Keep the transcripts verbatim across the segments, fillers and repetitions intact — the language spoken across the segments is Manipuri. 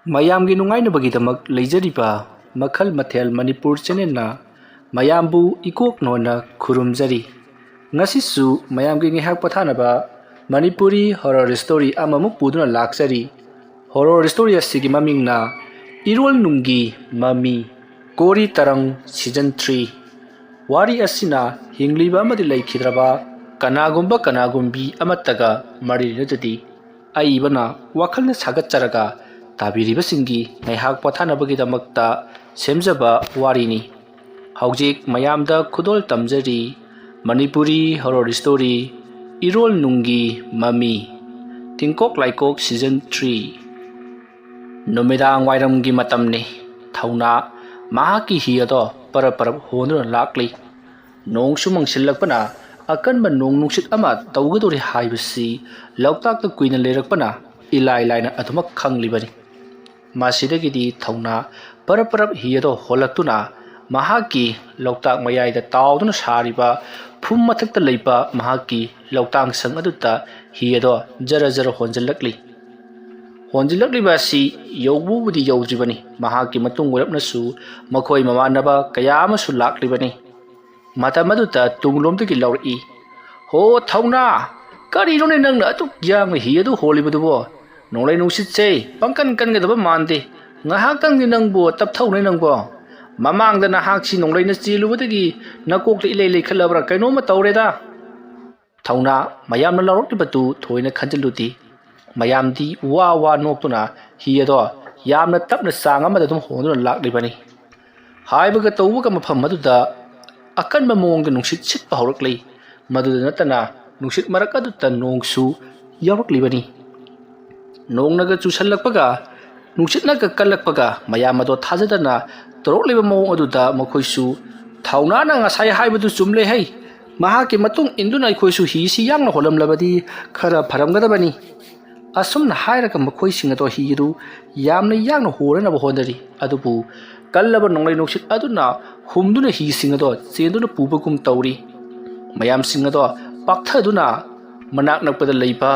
ꯃꯌꯥꯝꯒꯤ ꯅꯨꯡꯉꯥꯏꯅꯕꯒꯤꯗꯃꯛ ꯂꯩꯖꯔꯤꯕ ꯃꯈꯜ ꯃꯊꯦꯜ ꯃꯅꯤꯄꯨꯔ ꯆꯦꯅꯦꯜꯅ ꯃꯌꯥꯝꯕꯨ ꯏꯀꯣꯛ ꯅꯣꯟꯅ ꯈꯨꯔꯨꯝꯖꯔꯤ꯫ ꯉꯁꯤꯁꯨ ꯃꯌꯥꯝꯒꯤ ꯉꯥꯏꯍꯥꯛ ꯄꯣꯊꯥꯅꯕ ꯃꯅꯤꯄꯨꯔꯤ ꯍꯣꯔꯔ ꯁ꯭ꯇꯣꯔꯤ ꯑꯃꯃꯨꯛ ꯄꯨꯗꯨꯅ ꯂꯥꯛꯆꯔꯤ꯫ ꯍꯣꯔꯔ ꯁ꯭ꯇꯣꯔꯤ ꯑꯁꯤꯒꯤ ꯃꯃꯤꯡꯅ ꯏꯔꯣꯜ ꯅꯨꯡꯒꯤ ꯃꯃꯤ, ꯀꯣꯔꯤ ꯇꯔꯪ ꯁꯤꯖꯟ ꯊ꯭ꯔꯤ꯫ ꯋꯥꯔꯤ ꯑꯁꯤꯅ ꯍꯤꯡꯂꯤꯕ ꯑꯃꯗꯤ ꯂꯩꯈꯤꯗ꯭ꯔꯕ ꯀꯅꯥꯒꯨꯝꯕ ꯀꯅꯥꯒꯨꯝꯕꯤ ꯑꯃꯠꯇꯒ ꯃꯔꯤ ꯂꯩꯅꯗꯗꯤ ꯑꯏꯕꯅ ꯋꯥꯈꯜꯅ ꯁꯥꯒꯠꯆꯔꯒ ꯇꯥꯕꯤꯔꯤꯕꯁꯤꯡꯒꯤ ꯉꯥꯏꯍꯥꯛ ꯄꯣꯊꯥꯅꯕꯒꯤꯗꯃꯛꯇ ꯁꯦꯝꯖꯕ ꯋꯥꯔꯤꯅꯤ꯫ ꯍꯧꯖꯤꯛ ꯃꯌꯥꯝꯗ ꯈꯨꯗꯣꯜ ꯇꯝꯖꯔꯤ ꯃꯅꯤꯄꯨꯔꯤ ꯍꯣꯔꯔ ꯁ꯭ꯇꯣꯔꯤ ꯏꯔꯣꯜ ꯅꯨꯡꯒꯤ ꯃꯃꯤ, ꯇꯤꯡꯀꯣꯛ ꯂꯥꯏꯀꯣꯛ ꯁꯤꯖꯟ ꯊ꯭ꯔꯤ꯫ ꯅꯨꯃꯤꯗꯥꯡ ꯋꯥꯏꯔꯝꯒꯤ ꯃꯇꯝꯅꯤ꯫ ꯊꯧꯅꯥ ꯃꯍꯥꯛꯀꯤ ꯍꯤ ꯑꯗꯣ ꯄꯔꯞ ꯄꯔꯞ ꯍꯣꯟꯗꯨꯅ ꯂꯥꯛꯂꯤ꯫ ꯅꯣꯡꯁꯨ ꯃꯪꯁꯤꯜꯂꯛꯄꯅ ꯑꯀꯟꯕ ꯅꯣꯡ ꯅꯨꯡꯁꯤꯠ ꯑꯃ ꯇꯧꯒꯗꯧꯔꯤ ꯍꯥꯏꯕꯁꯤ ꯂꯣꯛꯇꯥꯛꯇ ꯀꯨꯏꯅ ꯂꯩꯔꯛꯄꯅ ꯏꯂꯥꯏ ꯂꯥꯏꯅ ꯑꯗꯨꯃꯛ ꯈꯪꯂꯤꯕꯅꯤ꯫ ꯃꯁꯤꯗꯒꯤꯗꯤ ꯊꯧꯅꯥ ꯄꯔꯞ ꯄꯔꯞ ꯍꯤ ꯑꯗꯣ ꯍꯣꯜꯂꯛꯇꯨꯅ ꯃꯍꯥꯛꯀꯤ ꯂꯣꯛꯇꯥꯛ ꯃꯌꯥꯏꯗ ꯇꯥꯎꯗꯨꯅ ꯁꯥꯔꯤꯕ ꯐꯨꯝ ꯃꯊꯛꯇ ꯂꯩꯕ ꯃꯍꯥꯛꯀꯤ ꯂꯣꯛꯇꯥꯛ ꯁꯪ ꯑꯗꯨꯗ ꯍꯤ ꯑꯗꯣ ꯖꯔ ꯖꯔ ꯍꯣꯟꯖꯤꯜꯂꯛꯂꯤ꯫ ꯍꯣꯟꯖꯤꯜꯂꯛꯂꯤꯕ ꯑꯁꯤ ꯌꯧꯕꯕꯨꯗꯤ ꯌꯧꯗ꯭ꯔꯤꯕꯅꯤ꯫ ꯃꯍꯥꯛꯀꯤ ꯃꯇꯨꯡ ꯑꯣꯏꯔꯞꯅꯁꯨ ꯃꯈꯣꯏ ꯃꯃꯥꯟꯅꯕ ꯀꯌꯥ ꯑꯃꯁꯨ ꯂꯥꯛꯂꯤꯕꯅꯤ꯫ ꯃꯇꯝ ꯑꯗꯨꯗ ꯇꯨꯡꯂꯣꯝꯗꯒꯤ ꯂꯥꯎꯔꯛꯏ, "ꯍꯣ ꯊꯧꯅꯥ, ꯀꯔꯤꯅꯣꯅꯦ ꯅꯪꯅ ꯑꯗꯨꯛ ꯌꯥꯡꯅ ꯍꯤ ꯑꯗꯨ ꯍꯣꯜꯂꯤꯕꯗꯨꯕꯣ? ꯅꯣꯡꯂꯩ ꯅꯨꯡꯁꯤꯠꯁꯦ ꯄꯪꯀꯟ ꯀꯟꯒꯗꯕ ꯃꯥꯟꯗꯦ꯫ ꯉꯥꯏꯍꯥꯛꯇꯪꯗꯤ ꯅꯪꯕꯨ ꯇꯞꯊꯧꯅꯦ ꯅꯪꯕꯣ꯫ ꯃꯃꯥꯡꯗ ꯅꯍꯥꯛꯁꯤ ꯅꯣꯡꯂꯩꯅ ꯆꯦꯜꯂꯨꯕꯗꯒꯤ ꯅꯀꯣꯛꯇ ꯏꯂꯩ ꯂꯩꯈꯠꯂꯕ꯭ꯔꯥ ꯀꯩꯅꯣꯝꯃ ꯇꯧꯔꯦꯗ"꯫ ꯊꯧꯅꯥ ꯃꯌꯥꯝꯅ ꯂꯥꯎꯔꯛꯂꯤꯕꯗꯨ ꯊꯣꯏꯅ ꯈꯟꯖꯤꯜꯂꯨꯗꯦ꯫ ꯃꯌꯥꯝꯗꯤ ꯋꯥ ꯋꯥ ꯅꯣꯛꯇꯨꯅ ꯍꯤ ꯑꯗꯣ ꯌꯥꯝꯅ ꯇꯞꯅ ꯆꯥꯡ ꯑꯃꯗ ꯑꯗꯨꯝ ꯍꯣꯟꯗꯨꯅ ꯂꯥꯛꯂꯤꯕꯅꯤ꯫ ꯍꯥꯏꯕꯒ ꯇꯧꯕꯒ ꯃꯐꯝ ꯑꯗꯨꯗ ꯑꯀꯟꯕ ꯃꯑꯣꯡꯗ ꯅꯨꯡꯁꯤꯠ ꯁꯤꯠꯄ ꯍꯧꯔꯛꯂꯤ꯫ ꯃꯗꯨꯗ ꯅꯠꯇꯅ ꯅꯨꯡꯁꯤꯠ ꯃꯔꯛ ꯑꯗꯨꯗ ꯅꯣꯡꯁꯨ ꯌꯥꯎꯔꯛꯂꯤꯕꯅꯤ꯫ ꯅꯣꯡꯅꯒ ꯆꯨꯁꯜꯂꯛꯄꯒ ꯅꯨꯡꯁꯤꯠꯅꯒ ꯀꯜꯂꯛꯄꯒ ꯃꯌꯥꯝ ꯑꯗꯣ ꯊꯥꯖꯗꯅ ꯇꯧꯔꯛꯂꯤꯕ ꯃꯑꯣꯡ ꯑꯗꯨꯗ ꯃꯈꯣꯏꯁꯨ, "ꯊꯧꯅꯥꯅ ꯉꯁꯥꯏ ꯍꯥꯏꯕꯗꯨ ꯆꯨꯝꯂꯦ ꯍꯩ꯫ ꯃꯍꯥꯛꯀꯤ ꯃꯇꯨꯡ ꯏꯟꯗꯨꯅ ꯑꯩꯈꯣꯏꯁꯨ ꯍꯤꯁꯤ ꯌꯥꯡꯅ ꯍꯣꯜꯂꯝꯂꯕꯗꯤ ꯈꯔ ꯐꯔꯝꯒꯗꯕꯅꯤ"꯫ ꯑꯁꯨꯝꯅ ꯍꯥꯏꯔꯒ ꯃꯈꯣꯏꯁꯤꯡ ꯑꯗꯣ ꯍꯤ ꯑꯗꯨ ꯌꯥꯝꯅ ꯌꯥꯡꯅ ꯍꯣꯟꯅꯅꯕ ꯍꯣꯠꯅꯔꯤ꯫ ꯑꯗꯨꯕꯨ ꯀꯜꯂꯕ ꯅꯣꯡꯂꯩ ꯅꯨꯡꯁꯤꯠ ꯑꯗꯨꯅ ꯍꯨꯝꯗꯨꯅ ꯍꯤꯁꯤꯡ ꯑꯗꯣ ꯆꯦꯟꯗꯨꯅ ꯄꯨꯕꯒꯨꯝ ꯇꯧꯔꯤ꯫ ꯃꯌꯥꯝꯁꯤꯡ ꯑꯗꯣ ꯄꯥꯛꯊꯗꯨꯅ ꯃꯅꯥꯛ ꯅꯛꯄꯗ ꯂꯩꯕ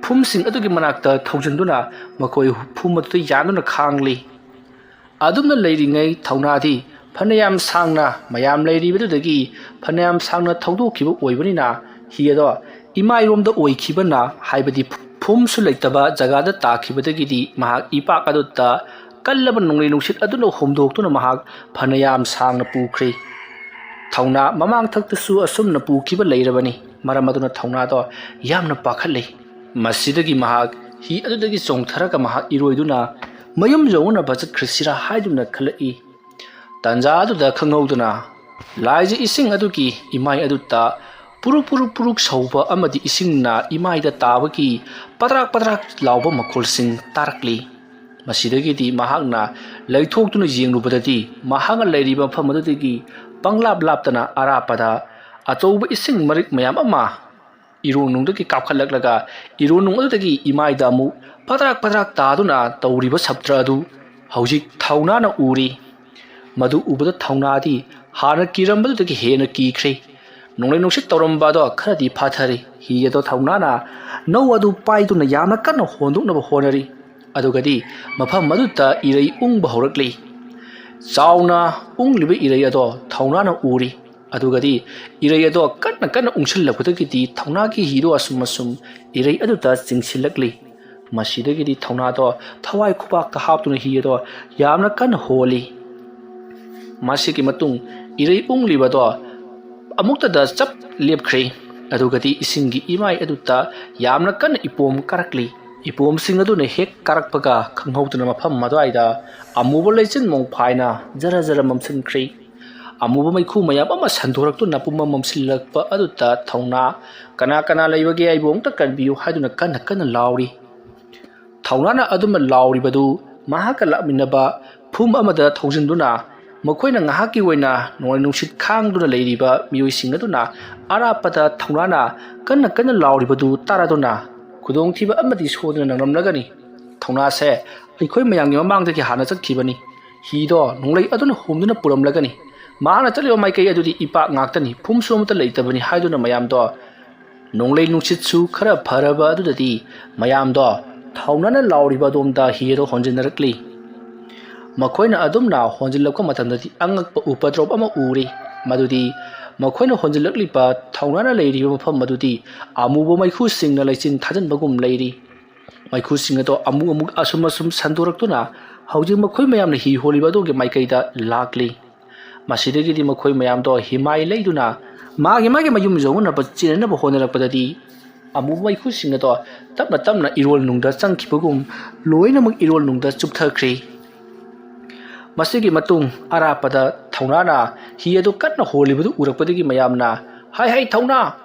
ꯐꯨꯝ ꯐꯨꯝꯁꯤꯡ ꯑꯗꯨꯒꯤ ꯃꯅꯥꯛꯇ ꯊꯧꯖꯤꯟꯗꯨꯅ ꯃꯈꯣꯏ ꯐꯨꯝ ꯑꯗꯨꯗ ꯌꯥꯟꯗꯨꯅ ꯈꯥꯡꯂꯤ꯫ ꯑꯗꯨꯝꯅ ꯂꯩꯔꯤꯉꯩ ꯊꯧꯅꯥꯗꯤ ꯐꯅꯌꯥꯝ ꯁꯥꯡꯅ ꯃꯌꯥꯝ ꯂꯩꯔꯤꯕꯗꯨꯗꯒꯤ ꯐꯅꯌꯥꯝ ꯁꯥꯡꯅ ꯊꯧꯗꯣꯛꯈꯤꯕ ꯑꯣꯏꯕꯅꯤꯅ ꯍꯤ ꯑꯗꯣ ꯏꯃꯥꯏꯔꯣꯝꯗ ꯑꯣꯏꯈꯤꯕꯅ, ꯍꯥꯏꯕꯗꯤ ꯐꯨꯝꯁꯨ ꯂꯩꯇꯕ ꯖꯒꯥꯗ ꯇꯥꯈꯤꯕꯗꯒꯤꯗꯤ ꯃꯍꯥꯛ ꯏꯄꯥꯛ ꯑꯗꯨꯗ ꯀꯜꯂꯕ ꯅꯣꯡꯂꯩ ꯅꯨꯡꯁꯤꯠ ꯑꯗꯨꯅ ꯍꯣꯝꯗꯣꯛꯇꯨꯅ ꯃꯍꯥꯛ ꯐꯅꯌꯥꯝ ꯁꯥꯡꯅ ꯄꯨꯈ꯭ꯔꯦ꯫ ꯊꯧꯅꯥ ꯃꯃꯥꯡꯊꯛꯇꯁꯨ ꯑꯁꯨꯝꯅ ꯄꯨꯈꯤꯕ ꯂꯩꯔꯕꯅꯤ꯫ ꯃꯔꯝ ꯑꯗꯨꯅ ꯊꯧꯅꯥꯗꯣ ꯌꯥꯝꯅ ꯄꯥꯈꯠꯂꯤ꯫ ꯃꯁꯤꯗꯒꯤ ꯃꯍꯥꯛ ꯍꯤ ꯑꯗꯨꯗꯒꯤ ꯆꯣꯡꯊꯔꯒ ꯃꯍꯥꯛ ꯏꯔꯣꯏꯗꯨꯅ ꯃꯌꯨꯝ ꯌꯧꯅꯅꯕ ꯆꯠꯈ꯭ꯔꯁꯤꯔꯥ ꯍꯥꯏꯗꯨꯅ ꯈꯜꯂꯛꯏ꯫ ꯇꯥꯟꯖꯥ ꯑꯗꯨꯗ ꯈꯪꯍꯧꯗꯅ ꯂꯥꯏꯖ ꯏꯁꯤꯡ ꯑꯗꯨꯒꯤ ꯏꯃꯥꯏ ꯑꯗꯨꯗ ꯄꯨꯔꯨꯛ ꯄꯨꯔꯨꯛ ꯄꯨꯔꯨꯛ ꯁꯧꯕ ꯑꯃꯗꯤ ꯏꯁꯤꯡꯅ ꯏꯃꯥꯏꯗ ꯇꯥꯕꯒꯤ ꯄꯗ꯭ꯔꯥꯛ ꯄꯗ꯭ꯔꯥꯛ ꯂꯥꯎꯕ ꯃꯈꯣꯜꯁꯤꯡ ꯇꯥꯔꯛꯂꯤ꯫ ꯃꯁꯤꯗꯒꯤꯗꯤ ꯃꯍꯥꯛꯅ ꯂꯩꯊꯣꯛꯇꯨꯅ ꯌꯦꯡꯂꯨꯕꯗꯗꯤ ꯃꯍꯥꯛꯅ ꯂꯩꯔꯤꯕ ꯃꯐꯝ ꯑꯗꯨꯗꯒꯤ ꯄꯪꯂꯥꯞ ꯂꯥꯞꯇꯅ ꯑꯔꯥꯞꯄꯗ ꯑꯆꯧꯕ ꯏꯁꯤꯡ ꯃꯔꯤꯛ ꯃꯌꯥꯝ ꯑꯃ ꯏꯔꯣꯟꯅꯨꯡꯗꯒꯤ ꯀꯥꯞꯈꯠꯂꯛꯂꯒ ꯏꯔꯣꯟꯅꯨꯡ ꯑꯗꯨꯗꯒꯤ ꯏꯃꯥꯏꯗ ꯑꯃꯨꯛ ꯄꯗ꯭ꯔꯥꯛ ꯄꯗ꯭ꯔꯥꯛ ꯇꯥꯗꯨꯅ ꯇꯧꯔꯤꯕ ꯁꯞꯇ꯭ꯔ ꯑꯗꯨ ꯍꯧꯖꯤꯛ ꯊꯧꯅꯥꯅ ꯎꯔꯤ꯫ ꯃꯗꯨ ꯎꯕꯗ ꯊꯧꯅꯥꯗꯤ ꯍꯥꯟꯅ ꯀꯤꯔꯝꯕꯗꯨꯗꯒꯤ ꯍꯦꯟꯅ ꯀꯤꯈ꯭ꯔꯦ꯫ ꯅꯣꯡꯂꯩ ꯅꯨꯡꯁꯤꯠ ꯇꯧꯔꯝꯕ ꯑꯗꯣ ꯈꯔꯗꯤ ꯐꯥꯊꯔꯦ꯫ ꯍꯤ ꯑꯗꯣ ꯊꯧꯅꯥꯅ ꯅꯧ ꯑꯗꯨ ꯄꯥꯏꯗꯨꯅ ꯌꯥꯝꯅ ꯀꯟꯅ ꯍꯣꯟꯗꯣꯛꯅꯕ ꯍꯣꯠꯅꯔꯤ꯫ ꯑꯗꯨꯒꯗꯤ ꯃꯐꯝ ꯑꯗꯨꯗ ꯏꯔꯩ ꯎꯪꯕ ꯍꯧꯔꯛꯂꯤ꯫ ꯆꯥꯎꯅ ꯎꯪꯂꯤꯕ ꯏꯔꯩ ꯑꯗꯣ ꯊꯧꯅꯥꯅ ꯎꯔꯤ꯫ ꯑꯗꯨꯒꯗꯤ ꯏꯔꯩ ꯑꯗꯣ ꯀꯟꯅ ꯀꯟꯅ ꯎꯪꯁꯤꯜꯂꯛꯄꯗꯒꯤꯗꯤ ꯊꯧꯅꯥꯒꯤ ꯍꯤꯗꯣ ꯑꯁꯨꯝ ꯑꯁꯨꯝ ꯏꯔꯩ ꯑꯗꯨꯗ ꯆꯤꯡꯁꯤꯜꯂꯛꯂꯤ꯫ ꯃꯁꯤꯗꯒꯤꯗꯤ ꯊꯧꯅꯥꯗꯣ ꯊꯋꯥꯏ ꯈꯨꯕꯥꯛꯇ ꯍꯥꯞꯇꯨꯅ ꯍꯤ ꯑꯗꯣ ꯌꯥꯝꯅ ꯀꯟꯅ ꯍꯣꯜꯂꯤ꯫ ꯃꯁꯤꯒꯤ ꯃꯇꯨꯡ ꯏꯔꯩ ꯎꯪꯂꯤꯕꯗꯣ ꯑꯃꯨꯛꯇꯗ ꯆꯞ ꯂꯦꯞꯈ꯭ꯔꯦ꯫ ꯑꯗꯨꯒꯗꯤ ꯏꯁꯤꯡꯒꯤ ꯏꯃꯥꯏ ꯑꯗꯨꯗ ꯌꯥꯝꯅ ꯀꯟꯅ ꯏꯄꯣꯝ ꯀꯥꯔꯛꯂꯤ꯫ ꯏꯄꯣꯝꯁꯤꯡ ꯑꯗꯨꯅ ꯍꯦꯛ ꯀꯥꯔꯛꯄꯒ ꯈꯪꯍꯧꯗꯅ ꯃꯐꯝ ꯑꯗꯨꯋꯥꯏꯗ ꯑꯃꯨꯕ ꯂꯩꯆꯤꯟ ꯃꯣꯡꯐꯥꯏꯅ ꯖꯔ ꯖꯔ ꯃꯝꯁꯤꯟꯈ꯭ꯔꯦ꯫ ꯑꯃꯨꯕ ꯃꯩꯈꯨ ꯃꯌꯥꯝ ꯑꯃ ꯁꯟꯗꯣꯔꯛꯇꯨꯅ ꯄꯨꯝꯃꯝ ꯃꯝꯁꯤꯜꯂꯛꯄ ꯑꯗꯨꯗ ꯊꯧꯅꯥ, "ꯀꯅꯥ ꯀꯅꯥ ꯂꯩꯕꯒꯦ? ꯑꯩꯕꯨ ꯑꯃꯨꯛꯇ ꯀꯟꯕꯤꯌꯨ" ꯍꯥꯏꯗꯨꯅ ꯀꯟꯅ ꯀꯟꯅ ꯂꯥꯎꯔꯤ꯫ ꯊꯧꯅꯥꯅ ꯑꯗꯨꯝꯅ ꯂꯥꯎꯔꯤꯕꯗꯨ ꯃꯍꯥꯛꯀ ꯂꯥꯛꯃꯤꯟꯅꯕ ꯐꯨꯝ ꯑꯃꯗ ꯊꯧꯖꯤꯟꯗꯨꯅ ꯃꯈꯣꯏꯅ ꯉꯥꯏꯍꯥꯛꯀꯤ ꯑꯣꯏꯅ ꯅꯣꯡꯂꯩ ꯅꯨꯡꯁꯤꯠ ꯈꯥꯡꯗꯨꯅ ꯂꯩꯔꯤꯕ ꯃꯤꯑꯣꯏꯁꯤꯡ ꯑꯗꯨꯅ ꯑꯔꯥꯞꯄꯗ ꯊꯧꯅꯥꯅ ꯀꯟꯅ ꯀꯟꯅ ꯂꯥꯎꯔꯤꯕꯗꯨ ꯇꯥꯔꯗꯨꯅ ꯈꯨꯗꯣꯡꯊꯤꯕ ꯑꯃꯗꯤ ꯁꯣꯏꯗꯅ ꯅꯪꯂꯝꯂꯒꯅꯤ꯫ ꯊꯧꯅꯥꯁꯦ ꯑꯩꯈꯣꯏ ꯃꯌꯥꯝꯒꯤ ꯃꯃꯥꯡꯗꯒꯤ ꯍꯥꯟꯅ ꯆꯠꯈꯤꯕꯅꯤ꯫ ꯍꯤꯗꯣ ꯅꯣꯡꯂꯩ ꯑꯗꯨꯅ ꯍꯨꯝꯗꯨꯅ ꯄꯨꯔꯝꯂꯒꯅꯤ꯫ ꯃꯍꯥꯛꯅ ꯆꯠꯂꯤꯕ ꯃꯥꯏꯀꯩ ꯑꯗꯨꯗꯤ ꯏꯄꯥꯛ ꯉꯥꯛꯇꯅꯤ, ꯐꯨꯝꯁꯨ ꯑꯃꯠꯇ ꯂꯩꯇꯕꯅꯤ ꯍꯥꯏꯗꯨꯅ ꯃꯌꯥꯝꯗꯣ ꯅꯣꯡꯂꯩ ꯅꯨꯡꯁꯤꯠꯁꯨ ꯈꯔ ꯐꯔꯕ ꯑꯗꯨꯗꯗꯤ ꯃꯌꯥꯝꯗꯣ ꯊꯧꯅꯥꯅ ꯂꯥꯎꯔꯤꯕ ꯑꯗꯣꯝꯗ ꯍꯤ ꯑꯗꯨ ꯍꯣꯟꯖꯤꯟꯅꯔꯛꯂꯤ꯫ ꯃꯈꯣꯏꯅ ꯑꯗꯨꯝꯅ ꯍꯣꯟꯖꯤꯜꯂꯛꯄ ꯃꯇꯝꯗꯗꯤ ꯑꯉꯛꯄ ꯎꯄꯗ꯭ꯔꯣꯞ ꯑꯃ ꯎꯔꯤ꯫ ꯃꯗꯨꯗꯤ ꯃꯈꯣꯏꯅ ꯍꯣꯟꯖꯤꯜꯂꯛꯂꯤꯕ ꯊꯧꯅꯥꯅ ꯂꯩꯔꯤꯕ ꯃꯐꯝ ꯑꯗꯨꯗꯤ ꯑꯃꯨꯕ ꯃꯩꯈꯨꯁꯤꯡꯅ ꯂꯩꯆꯤꯟ ꯊꯥꯖꯤꯟꯕꯒꯨꯝ ꯂꯩꯔꯤ꯫ ꯃꯩꯈꯨꯁꯤꯡ ꯑꯗꯣ ꯑꯃꯨꯛ ꯑꯃꯨꯛ ꯑꯁꯨꯝ ꯑꯁꯨꯝ ꯁꯟꯗꯣꯔꯛꯇꯨꯅ ꯍꯧꯖꯤꯛ ꯃꯈꯣꯏ ꯃꯌꯥꯝꯅ ꯍꯤ ꯍꯣꯜꯂꯤꯕ ꯑꯗꯨꯒꯤ ꯃꯥꯏꯀꯩꯗ ꯂꯥꯛꯂꯤ꯫ ꯃꯁꯤꯗꯒꯤꯗꯤ ꯃꯈꯣꯏ ꯃꯌꯥꯝꯗꯣ ꯍꯤꯃꯥꯏ ꯂꯩꯗꯨꯅ ꯃꯥꯒꯤ ꯃꯥꯒꯤ ꯃꯌꯨꯝ ꯌꯧꯅꯅꯕ ꯆꯦꯟꯅꯅꯕ ꯍꯣꯠꯅꯔꯛꯄꯗꯗꯤ ꯑꯃꯨꯕ ꯃꯩꯈꯨꯁꯤꯡ ꯑꯗꯣ ꯇꯞꯅ ꯇꯞꯅ ꯏꯔꯣꯜ ꯅꯨꯡꯗ ꯆꯪꯈꯤꯕꯒꯨꯝ ꯂꯣꯏꯅꯃꯛ ꯏꯔꯣꯜ ꯅꯨꯡꯗ ꯆꯨꯞꯊꯈ꯭ꯔꯤ꯫ ꯃꯁꯤꯒꯤ ꯃꯇꯨꯡ ꯑꯔꯥꯞꯄꯗ ꯊꯧꯅꯥꯅ ꯍꯤ ꯑꯗꯨ ꯀꯟꯅ ꯍꯣꯜꯂꯤꯕꯗꯨ ꯎꯔꯛꯄꯗꯒꯤ ꯃꯌꯥꯝꯅ, "ꯍꯥꯏ ꯍꯥꯏ ꯊꯧꯅꯥ,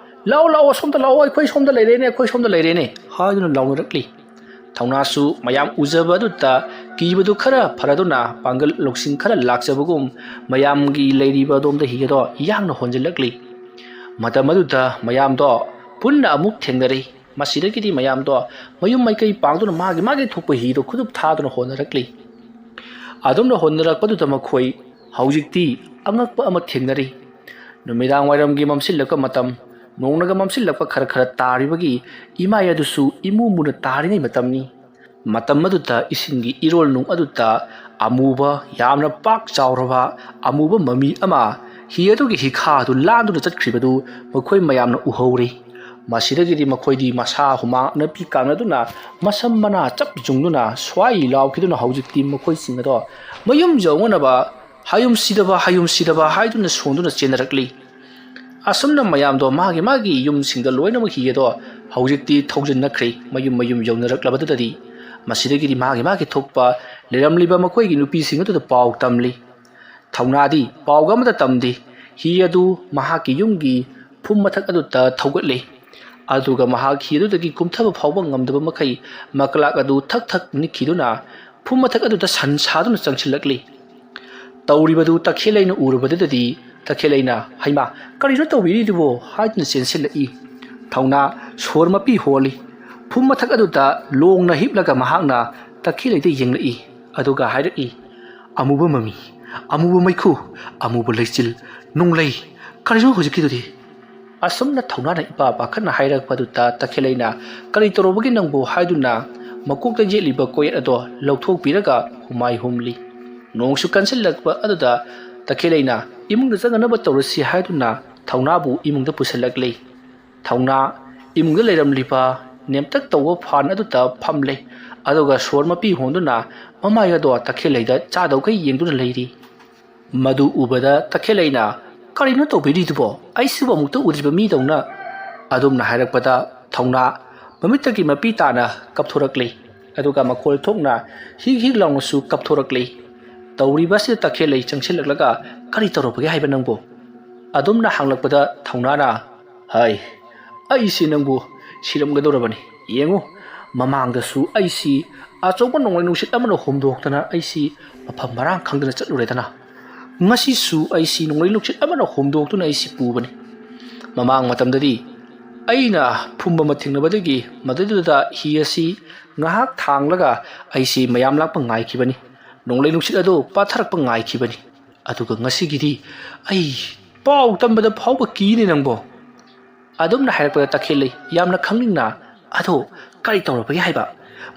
ꯂꯥꯛꯑꯣ ꯂꯥꯛꯑꯣ, ꯁꯣꯝꯗ ꯂꯥꯛꯑꯣ, ꯑꯩꯈꯣꯏ ꯁꯣꯝꯗ ꯂꯩꯔꯦꯅꯦ, ꯑꯩꯈꯣꯏ ꯁꯣꯝꯗ ꯂꯩꯔꯦꯅꯦ" ꯍꯥꯏꯗꯨꯅ ꯂꯥꯎꯅꯔꯛꯂꯤ꯫ ꯊꯧꯅꯥꯁꯨ ꯃꯌꯥꯝ ꯎꯖꯕ ꯑꯗꯨꯗ ꯀꯤꯕꯗꯨ ꯈꯔ ꯐꯔꯗꯨꯅ ꯄꯥꯡꯒꯜ ꯂꯧꯁꯤꯡ ꯈꯔ ꯂꯥꯛꯆꯕꯒꯨꯝ ꯃꯌꯥꯝꯒꯤ ꯂꯩꯔꯤꯕ ꯑꯗꯣꯝꯗ ꯍꯤ ꯑꯗꯣ ꯌꯥꯡꯅ ꯍꯣꯟꯖꯤꯜꯂꯛꯂꯤ꯫ ꯃꯇꯝ ꯑꯗꯨꯗ ꯃꯌꯥꯝꯗꯣ ꯄꯨꯟꯅ ꯑꯃꯨꯛ ꯊꯦꯡꯅꯔꯤ꯫ ꯃꯁꯤꯗꯒꯤꯗꯤ ꯃꯌꯥꯝꯗꯣ ꯃꯌꯨꯝ ꯃꯥꯏꯀꯩ ꯄꯥꯡꯗꯨꯅ ꯃꯥꯒꯤ ꯃꯥꯒꯤ ꯊꯣꯛꯄ ꯍꯤꯗꯣ ꯈꯨꯗꯨꯞ ꯊꯥꯗꯨꯅ ꯍꯣꯠꯅꯔꯛꯂꯤ꯫ ꯑꯗꯨꯝꯅ ꯍꯣꯠꯅꯔꯛꯄꯗꯨꯗ ꯃꯈꯣꯏ ꯍꯧꯖꯤꯛꯇꯤ ꯑꯉꯛꯄ ꯑꯃ ꯊꯦꯡꯅꯔꯤ꯫ ꯅꯨꯃꯤꯗꯥꯡ ꯋꯥꯏꯔꯝꯒꯤ ꯃꯝꯁꯤꯜꯂꯛꯄ ꯃꯇꯝ, ꯅꯣꯡꯅꯒ ꯃꯝꯁꯤꯜꯂꯛꯄ ꯈꯔ ꯈꯔ ꯇꯥꯔꯤꯕꯒꯤ ꯏꯃꯥꯏ ꯑꯗꯨꯁꯨ ꯏꯃꯨ ꯃꯨꯅ ꯇꯥꯔꯤꯉꯩ ꯃꯇꯝꯅꯤ꯫ ꯃꯇꯝ ꯑꯗꯨꯗ ꯏꯁꯤꯡꯒꯤ ꯏꯔꯣꯜ ꯅꯨꯡ ꯑꯗꯨꯗ ꯑꯃꯨꯕ, ꯌꯥꯝꯅ ꯄꯥꯛ ꯆꯥꯎꯔꯕ ꯑꯃꯨꯕ ꯃꯃꯤ ꯑꯃ ꯍꯤ ꯑꯗꯨꯒꯤ ꯍꯤꯈꯥ ꯑꯗꯨ ꯂꯥꯟꯗꯨꯅ ꯆꯠꯈ꯭ꯔꯤꯕꯗꯨ ꯃꯈꯣꯏ ꯃꯌꯥꯝꯅ ꯎꯍꯧꯔꯤ꯫ ꯃꯁꯤꯗꯒꯤꯗꯤ ꯃꯈꯣꯏꯗꯤ ꯃꯁꯥ ꯍꯨꯃꯥꯡ ꯑꯅꯞꯄꯤ ꯀꯥꯡꯅꯗꯨꯅ ꯃꯁꯝ ꯃꯅꯥ ꯆꯞ ꯌꯨꯡꯗꯨꯅ ꯁ꯭ꯋꯥꯏ ꯂꯥꯎꯈꯤꯗꯨꯅ ꯍꯧꯖꯤꯛꯇꯤ ꯃꯈꯣꯏꯁꯤꯡ ꯑꯗꯣ ꯃꯌꯨꯝ ꯌꯧꯅꯅꯕ ꯍꯌꯨꯝ ꯁꯤꯗꯕ, ꯍꯌꯨꯝ ꯁꯤꯗꯕ ꯍꯥꯏꯗꯨꯅ ꯁꯣꯟꯗꯨꯅ ꯆꯦꯟꯅꯔꯛꯂꯤ꯫ ꯑꯁꯨꯝꯅ ꯃꯌꯥꯝꯗꯣ ꯃꯥꯒꯤ ꯃꯥꯒꯤ ꯌꯨꯝꯁꯤꯡꯗ ꯂꯣꯏꯅꯃꯛ ꯍꯤ ꯑꯗꯣ ꯍꯧꯖꯤꯛꯇꯤ ꯊꯧꯖꯤꯟꯅꯈ꯭ꯔꯦ꯫ ꯃꯌꯨꯝ ꯃꯌꯨꯝ ꯌꯧꯅꯔꯛꯂꯕꯗꯨꯗꯗꯤ ꯃꯁꯤꯗꯒꯤꯗꯤ ꯃꯥꯒꯤ ꯃꯥꯒꯤ ꯊꯣꯛꯄ ꯂꯩꯔꯝꯂꯤꯕ ꯃꯈꯣꯏꯒꯤ ꯅꯨꯄꯤꯁꯤꯡ ꯑꯗꯨꯗ ꯄꯥꯎ ꯇꯝꯂꯤ꯫ ꯊꯧꯅꯥꯗꯤ ꯄꯥꯎꯒ ꯑꯃꯠꯇ ꯇꯝꯗꯦ꯫ ꯍꯤ ꯑꯗꯨ ꯃꯍꯥꯛꯀꯤ ꯌꯨꯝꯒꯤ ꯐꯨꯝ ꯃꯊꯛ ꯑꯗꯨꯗ ꯊꯧꯒꯠꯂꯤ꯫ ꯑꯗꯨꯒ ꯃꯍꯥꯛ ꯍꯤ ꯑꯗꯨꯗꯒꯤ ꯀꯨꯝꯊꯕ ꯐꯥꯎꯕ ꯉꯝꯗꯕ ꯃꯈꯩ ꯃꯀꯂꯥꯛ ꯑꯗꯨ ꯊꯛ ꯊꯛ ꯅꯤꯛꯈꯤꯗꯨꯅ ꯐꯨꯝ ꯃꯊꯛ ꯑꯗꯨꯗ ꯁꯟ ꯁꯥꯗꯨꯅ ꯆꯪꯁꯤꯜꯂꯛꯂꯤ꯫ ꯇꯧꯔꯤꯕꯗꯨ ꯇꯈꯦꯜꯂꯩꯅ ꯎꯔꯨꯕꯗꯨꯗꯗꯤ ꯇꯈꯦꯜꯂꯩꯅ, "ꯍꯩꯃꯥ, ꯀꯔꯤꯅꯣ ꯇꯧꯕꯤꯔꯤꯗꯨꯕꯣ?" ꯍꯥꯏꯗꯨꯅ ꯆꯦꯟꯁꯤꯜꯂꯛꯏ꯫ ꯊꯧꯅꯥ ꯁꯣꯔ ꯃꯄꯤ ꯍꯣꯜꯂꯤ꯫ ꯐꯨꯝ ꯃꯊꯛ ꯑꯗꯨꯗ ꯂꯣꯡꯅ ꯍꯤꯞꯂꯒ ꯃꯍꯥꯛꯅ ꯇꯈꯦꯜꯂꯩꯗ ꯌꯦꯡꯂꯛꯏ꯫ ꯑꯗꯨꯒ ꯍꯥꯏꯔꯛꯏ, "ꯑꯃꯨꯕ ꯃꯃꯤ, ꯑꯃꯨꯕ ꯃꯩꯈꯨ, ꯑꯃꯨꯕ ꯂꯩꯆꯤꯜ, ꯅꯣꯡꯂꯩ, ꯀꯔꯤꯅꯣ ꯍꯧꯖꯤꯛꯀꯤꯗꯨꯗꯤ?" ꯑꯁꯨꯝꯅ ꯊꯧꯅꯥꯅ ꯏꯄꯥ ꯄꯥꯈꯠꯅ ꯍꯥꯏꯔꯛꯄꯗꯨꯗ ꯇꯈꯦꯜꯂꯩꯅ "ꯀꯔꯤ ꯇꯧꯔꯨꯕꯒꯦ ꯅꯪꯕꯨ?" ꯍꯥꯏꯗꯨꯅ ꯃꯀꯣꯛꯇ ꯌꯦꯠꯂꯤꯕ ꯀꯣꯌꯦꯠ ꯑꯗꯣ ꯂꯧꯊꯣꯛꯄꯤꯔꯒ ꯍꯨꯃꯥꯏ ꯍꯨꯝꯂꯤ꯫ ꯅꯣꯡꯁꯨ ꯀꯟꯁꯤꯜꯂꯛꯄ ꯑꯗꯨꯗ ꯇꯈꯦꯜꯂꯩꯅ ꯏꯃꯨꯡꯗ ꯆꯪꯅꯅꯕ ꯇꯧꯔꯁꯤ ꯍꯥꯏꯗꯨꯅ ꯊꯧꯅꯥꯕꯨ ꯏꯃꯨꯡꯗ ꯄꯨꯁꯤꯜꯂꯛꯂꯤ꯫ ꯊꯧꯅꯥ ꯏꯃꯨꯡꯗ ꯂꯩꯔꯝꯂꯤꯕ ꯅꯦꯝꯇꯛ ꯇꯧꯕ ꯐꯥꯟ ꯑꯗꯨꯗ ꯐꯝꯂꯦ꯫ ꯑꯗꯨꯒ ꯁꯣꯔ ꯃꯄꯤ ꯍꯣꯟꯗꯨꯅ ꯃꯃꯥꯏ ꯑꯗꯣ ꯇꯈꯦꯜꯂꯩꯗ ꯆꯥꯗꯧꯈꯩ ꯌꯦꯡꯗꯨꯅ ꯂꯩꯔꯤ꯫ ꯃꯗꯨ ꯎꯕꯗ ꯇꯈꯦꯜꯂꯩꯅ "ꯀꯔꯤꯅꯣ ꯇꯧꯕꯤꯔꯤꯗꯨꯕꯣ? ꯑꯩꯁꯤꯕꯨ ꯑꯃꯨꯛꯇ ꯎꯗ꯭ꯔꯤꯕ ꯃꯤꯗꯧꯅ" ꯑꯗꯨꯝꯅ ꯍꯥꯏꯔꯛꯄꯗ ꯊꯧꯅꯥ ꯃꯃꯤꯠꯇꯒꯤ ꯃꯄꯤ ꯇꯥꯅ ꯀꯞꯊꯣꯔꯛꯂꯤ꯫ ꯑꯗꯨꯒ ꯃꯈꯣꯜ ꯊꯣꯛꯅ ꯍꯤꯛ ꯍꯤꯛ ꯂꯥꯎꯅꯁꯨ ꯀꯞꯊꯣꯔꯛꯂꯤ꯫ ꯇꯧꯔꯤꯕ ꯑꯁꯤꯗ ꯇꯈꯦꯜꯂꯩ ꯆꯪꯁꯤꯜꯂꯛꯂꯒ "ꯀꯔꯤ ꯇꯧꯔꯕꯒꯦ ꯍꯥꯏꯕ ꯅꯪꯕꯨ?" ꯑꯗꯨꯝꯅ ꯍꯪꯂꯛꯄꯗ ꯊꯧꯅꯥꯅ "ꯍꯥꯏ, ꯑꯩꯁꯤ ꯅꯪꯕꯨ ꯁꯤꯔꯝꯒꯗꯧꯔꯕꯅꯤ꯫ ꯌꯦꯡꯉꯨ, ꯃꯃꯥꯡꯗꯁꯨ ꯑꯩꯁꯤ ꯑꯆꯧꯕ ꯅꯣꯡꯂꯩ ꯅꯨꯡꯁꯤꯠ ꯑꯃꯅ ꯍꯨꯝꯗꯣꯛꯇꯅ ꯑꯩꯁꯤ ꯃꯐꯝ ꯃꯔꯥꯡ ꯈꯪꯗꯅ ꯆꯠꯂꯨꯔꯦꯗꯅ꯫ ꯉꯁꯤꯁꯨ ꯑꯩꯁꯤ ꯅꯣꯡꯂꯩ ꯅꯨꯡꯁꯤꯠ ꯑꯃꯅ ꯍꯨꯝꯗꯣꯛꯇꯨꯅ ꯑꯩꯁꯤ ꯄꯨꯕꯅꯤ꯫ ꯃꯃꯥꯡ ꯃꯇꯝꯗꯗꯤ ꯑꯩꯅ ꯐꯨꯝꯕ ꯑꯃ ꯊꯦꯡꯅꯕꯗꯒꯤ ꯃꯗꯨꯗꯨꯗ ꯍꯤ ꯑꯁꯤ ꯉꯥꯏꯍꯥꯛ ꯊꯥꯡꯂꯒ ꯑꯩꯁꯤ ꯃꯌꯥꯝ ꯂꯥꯛꯄ ꯉꯥꯏꯈꯤꯕꯅꯤ꯫ ꯅꯣꯡꯂꯩ ꯅꯨꯡꯁꯤꯠ ꯑꯗꯨ ꯄꯥꯊꯔꯛꯄ ꯉꯥꯏꯈꯤꯕꯅꯤ꯫ ꯑꯗꯨꯒ ꯉꯁꯤꯒꯤꯗꯤ ꯑꯩ ꯄꯥꯎ ꯇꯝꯕꯗ ꯐꯥꯎꯕ ꯀꯤꯅꯦ ꯅꯪꯕꯣ꯫" ꯑꯗꯨꯝꯅ ꯍꯥꯏꯔꯛꯄꯗ ꯇꯈꯦꯜꯂꯩ ꯌꯥꯝꯅ ꯈꯪꯅꯤꯡꯅ "ꯑꯗꯣ ꯀꯔꯤ ꯇꯧꯔꯕꯒꯦ ꯍꯥꯏꯕ?